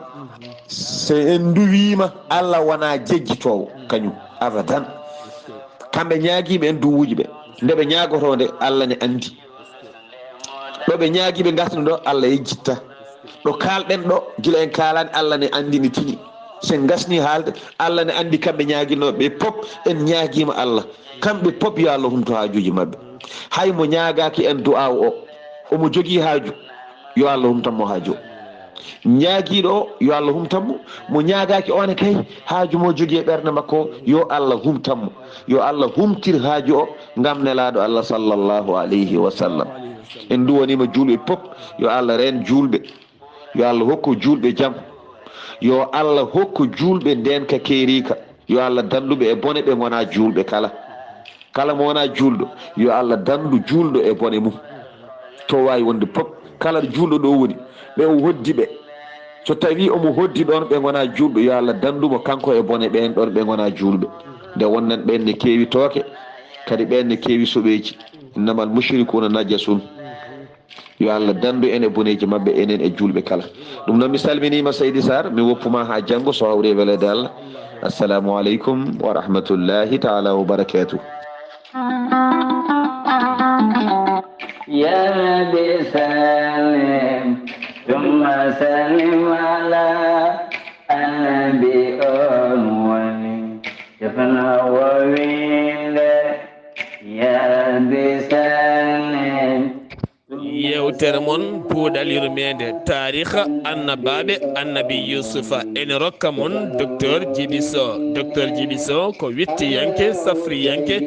so en nduwiima, Allah wonaa jejjitoowo, kañum, abadan. Kamɓe ñaagiima en duwuuji ɓe. Nde ɓe ñaagotoo nde, Allah ne anndi. Ɗo ɓe ñaagi ɓe ngasni ɗo, Allah yejjitta. Ɗo kaalɗen ɗo, gila en kaalaani, Allah ne anndi ne tini. So en ngasni haalde, Allah ne anndi kamɓe ñaaginooɓe ɓe pop, en ñaagiima Allah. Kamɓe pop, yo Allah humto haajuuji maɓɓe. Hay mo ñaagaaki en du'aaw o, omo jogii haaju, yo Allah humtan mo haaju o. Ñaagiiɗo o, yo Allah humtan mo. Mo ñaagaaki o ne kay, haaju mo jogii e ɓernde makko o, yo Allah humtan mo. Yo Allah humtir haaju o ngam Nelaaɗo Allah sallallahu alayhi wa sallam. En nduwaniima juulɓe pop, yo Allah reen juulɓe. Yo Allah hokku juulɓe jam. Yo Allah hokku juulɓe ndeenka keeriika. Yo Allah danndu ɓe e bone ɓe ngonaa juulɓe kala. Kala mo wonaa juulɗo, yo Allah danndu juulɗo e bone mum. To waawi wonde pop, kala ɗo juulɗo ɗo woni, ɓe o hoddi ɓe. So tawii omo hoddi ɗoon ɓe ngonaa juulɓe, yo Allah danndu mo kanko e bone ɓeen ɗoon ɓe ngonaa juulɓe. Nde wonnan ɓeen ne keewi tooke, kadi ɓeen ne keewi soɓeeji. Innamal mushrikuuna najasun. Yo Allah danndu en e boneeji maɓɓe, enen e juulɓe kala. Ɗum noon, mi salminiima, Seydi Sarr, mi woppuma haa janngo, so hawri e weleede Allah. Assalamu aleykum wa rahmatullahi taala wa barakatuh. يا رب سلم ثم سلم على النبي أول. Defna wowinde, yaa bi sallim. Yewtere mon, Puuɗal Yurmeende, taariikha annabaaɓe, Annabi Yuusufa. Ene rokka mon Docteur Djiby Sow. Docteur Djiby Sow ko wittiyanke, safriyanke,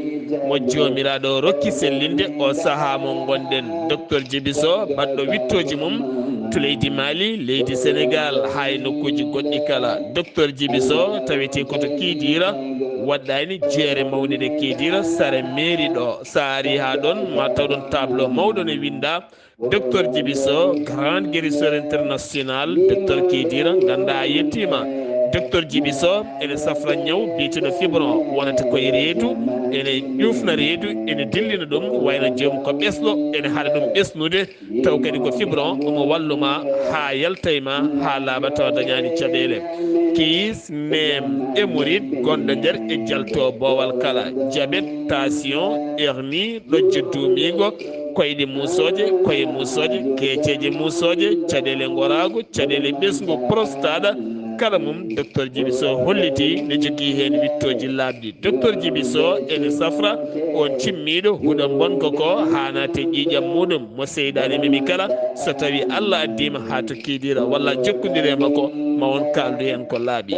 mo Joomiraaɗo rokki sellinde o sahaa mo ngonɗen. Docteur Djiby Sow, baɗɗo wittooji mum to leydi Mali, leydi Senegaal, haa e nokkuuji goɗɗi kala. Docteur Djiby Sow tawetee ko to Kidira, waɗɗaani jeere mawni nde Kidira, sara mairie ɗo. So a arii haa ɗoon, ma taw ɗoon tableau mawɗo ne winndaa, Docteur Djiby Sow, grand guérisseur international, Docteur Kidira, nganndaa a yettiima. Docteur Djiby Sow ene safra ñaw biyeteeɗo fibron, wonata koye reedu, ene ƴuufna reedu, ene dillina ɗum, wayno joom ko ɓesɗo, ene haɗa ɗum ɓesnude, taw kadi ko fibron, omo wallu ma haa yalta e ma, haa laaɓa tawa dañaani caɗeele. Kiis, neem, hémorroïde, gonɗo nder e jalto boowal kala, diabète, tension, hernie, ɗojjo duumiingo, koyɗe muusooje, koye muusooje, keeceeje muusooje, caɗeele ngoraagu, caɗeele ɓesngu, prostate, kala mum, Docteur Djiby Sow hollitii ne jogii heen wittooji laaɓɗi. Docteur Djiby Sow ene safra on cimmiiɗo huɗo mbonko ko haa naata e ƴiiƴam muuɗum, mo seyɗaane memi kala, so tawii Allah addii ma haa to Kidira walla jokkondir e makko, ma on kaaldu heen ko laaɓi.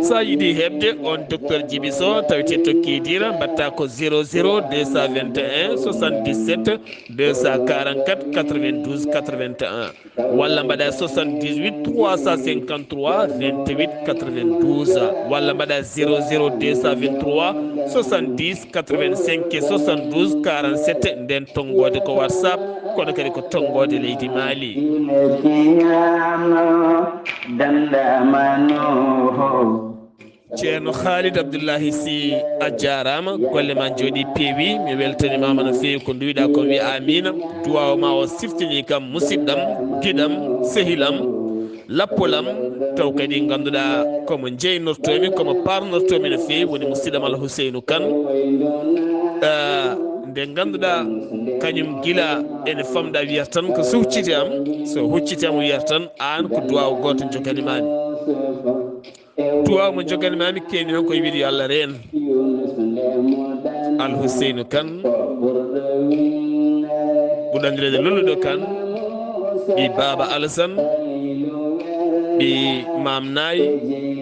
So a yiɗii heɓde on Docteur Djiby Sow, tawetee to Kidira, mbaɗtaa ko zéro zéro deux cent vingt et un soixante-dix-sept deux cent quarante-quatre quatre-vingt-douze quatre-vingt-un. Walla mbaɗa soixante-dix-huit trois cent cinquante-trois vingt-huit quatre-vingt-douze, walla mbaɗa zéro zéro deux cent vingt-trois soixante-dix quatre-vingt-cinq soixante-douze quarante-sept. Nden tonngoode ko WhatsApp, kono kadi ko tonngoode leydi Mali. Ceerno Khalid Abdullahi Sy, a jaaraama, golle ma njooɗii peewi. Mi weltanimaama no feewi ko nduwiɗaa ko. Wi amiina. Duwaaw ma o siftinii kam, musidɗam, giɗam, sehilam, lappolam, taw kadi ngannduɗaa ko mo jeynortoomi, ko mo paarnortoomi no feewi, woni musidɗam Al Huseynu Kan. Ah, nde ngannduɗaa kañum gila ene famɗa wiyata tan ko so hucciti am, so hucciti am wiyata tan aan ko duwaaw gooto jokanimaami. Duwaaw mo jokanimaami keewmi noon ko e wiide yo Allah reen Al Huseynu Kan. Ɗandireede lolluɗo kan, ɓi Baaba Alasan, ɓi Maam Naay,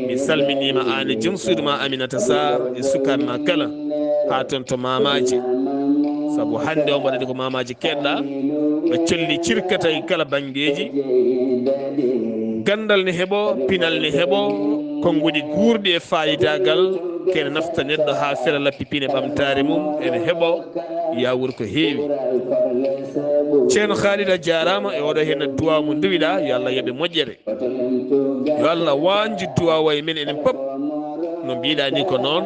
mi salminiima aan e jom suudu ma Aminata Sarr e sukaaɓe ma kala, haa toon to Maamaaji. Sabu hannde o mbaɗani ko Maamaaji keedɗa, ɓe colli cirkata e kala banngeeji. Ganndal ne heɓo, pinal ne heɓo, konnguɗi guurɗi e faayidaagal, kene nafta neɗɗo haa fela lappi pine ɓamtaare mum, ene heɓo, yaa wuur ko heewi. Ceerno Khalid a jaaraama e oɗo heen duwaaw mo nduwiɗa, yo Allah yoɓe moƴƴere. Yo Allah waanju duwaaw e men enen pop. No mbiɗa ni ko noon.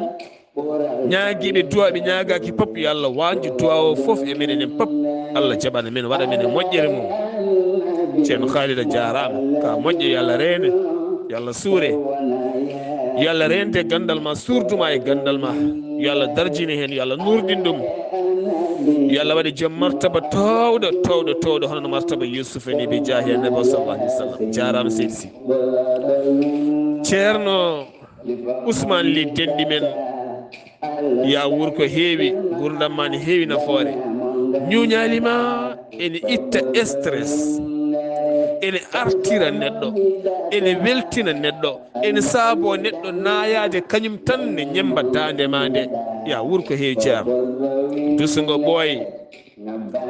Ñaagiiɓe duwaaw ɓe ñaagaaki pop, yo Allah waanju duwaaw o fof e men enen pop. Allah jaɓana men, waɗa men e moƴƴere mum. Ceerno Khalid a jaaraama. Ka moƴƴo, yo Allah reene. Yo Allah suure. Yo Allah reente ganndal ma, suurduma e ganndal ma. Yo Allah darjine heen, yo Allah nuurɗin ɗum. Yo Allah waɗe joom martaba toowɗo, toowɗo, toowɗo, hono no martaba Yuusufa ni, bi jaahi Annabi sallallahu alaihi wasallam. Jaaraama seydi Sy. Ceerno Ousmane Ly denɗi men, yaa wuur ko heewi, nguurndam ma ne heewi nafoore. Ñuuñaali ma ene itta stress, ene artira neɗɗo, ene weltina neɗɗo, ene saabo neɗɗo naayaade kañum tan ne ñemmba daande ma nde. Yaa wuur ko heewi, ceerno. Dusungo ɓooy.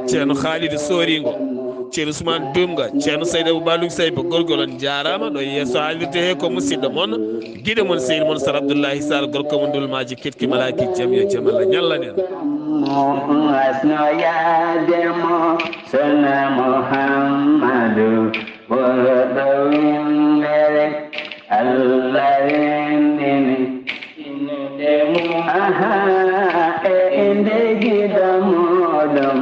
Ceerno Khalid Soringo, Ceerno Ousmane Dumga, Ceerno Sayd Abou Balug Sayba, gorgol on jaaraama. Ɗo yeeso haalirde he ko musidɗo mon, giɗo mon, sehil mon, Sar Abdoullahi Sall, gorko mo Ndulmaaji, ketki malaaki, jam yo jam Allah ñallanen. Asno yaade mo, Sona Muhammadu, ɓurɗo winndere, Allah winndini. Aha, e innde giɗo muɗum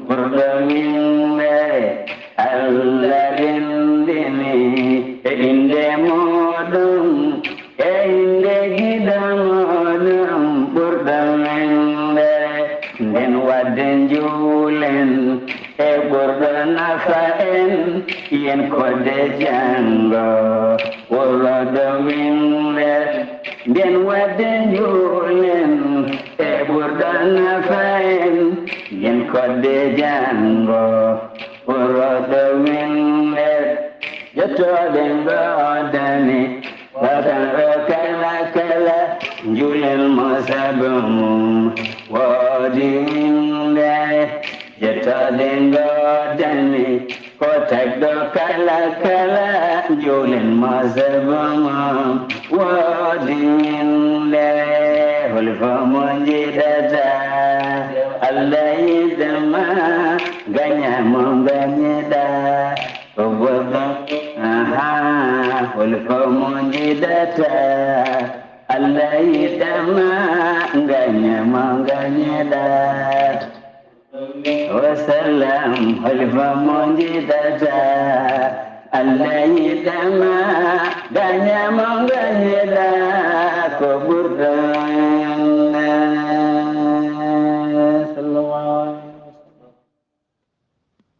ɓurɗo winndere, Allah winndini. E innde muɗum, e innde giɗo muɗum ɓurɗo winndere. Nden wadde njuulen e ɓurɗo nafa en, yen kodde janngo ɓurɗo winndere. Nden wadde njuulen e ɓurɗo nafa en, yen kodde janngo ɓurɗo winndere. Jottooɗe ngoodani, watan o kala kala, njuulen mo sabu mum woodi winndere. Jettooɗe ngoodani, ko tagɗo kala kala, njuulen mo sabu mum woodi winndere. Holi fof mo njiɗata, Allah yiɗa ma, gaña mo gañiɗa. Ko goɗɗo, aha, holi fof mo njiɗata, Allah yiɗa ma, gaña mo gañiɗa. Wa salam, holi fof mo njiɗata, Allah yiɗa ma, gaña mo gañiɗa.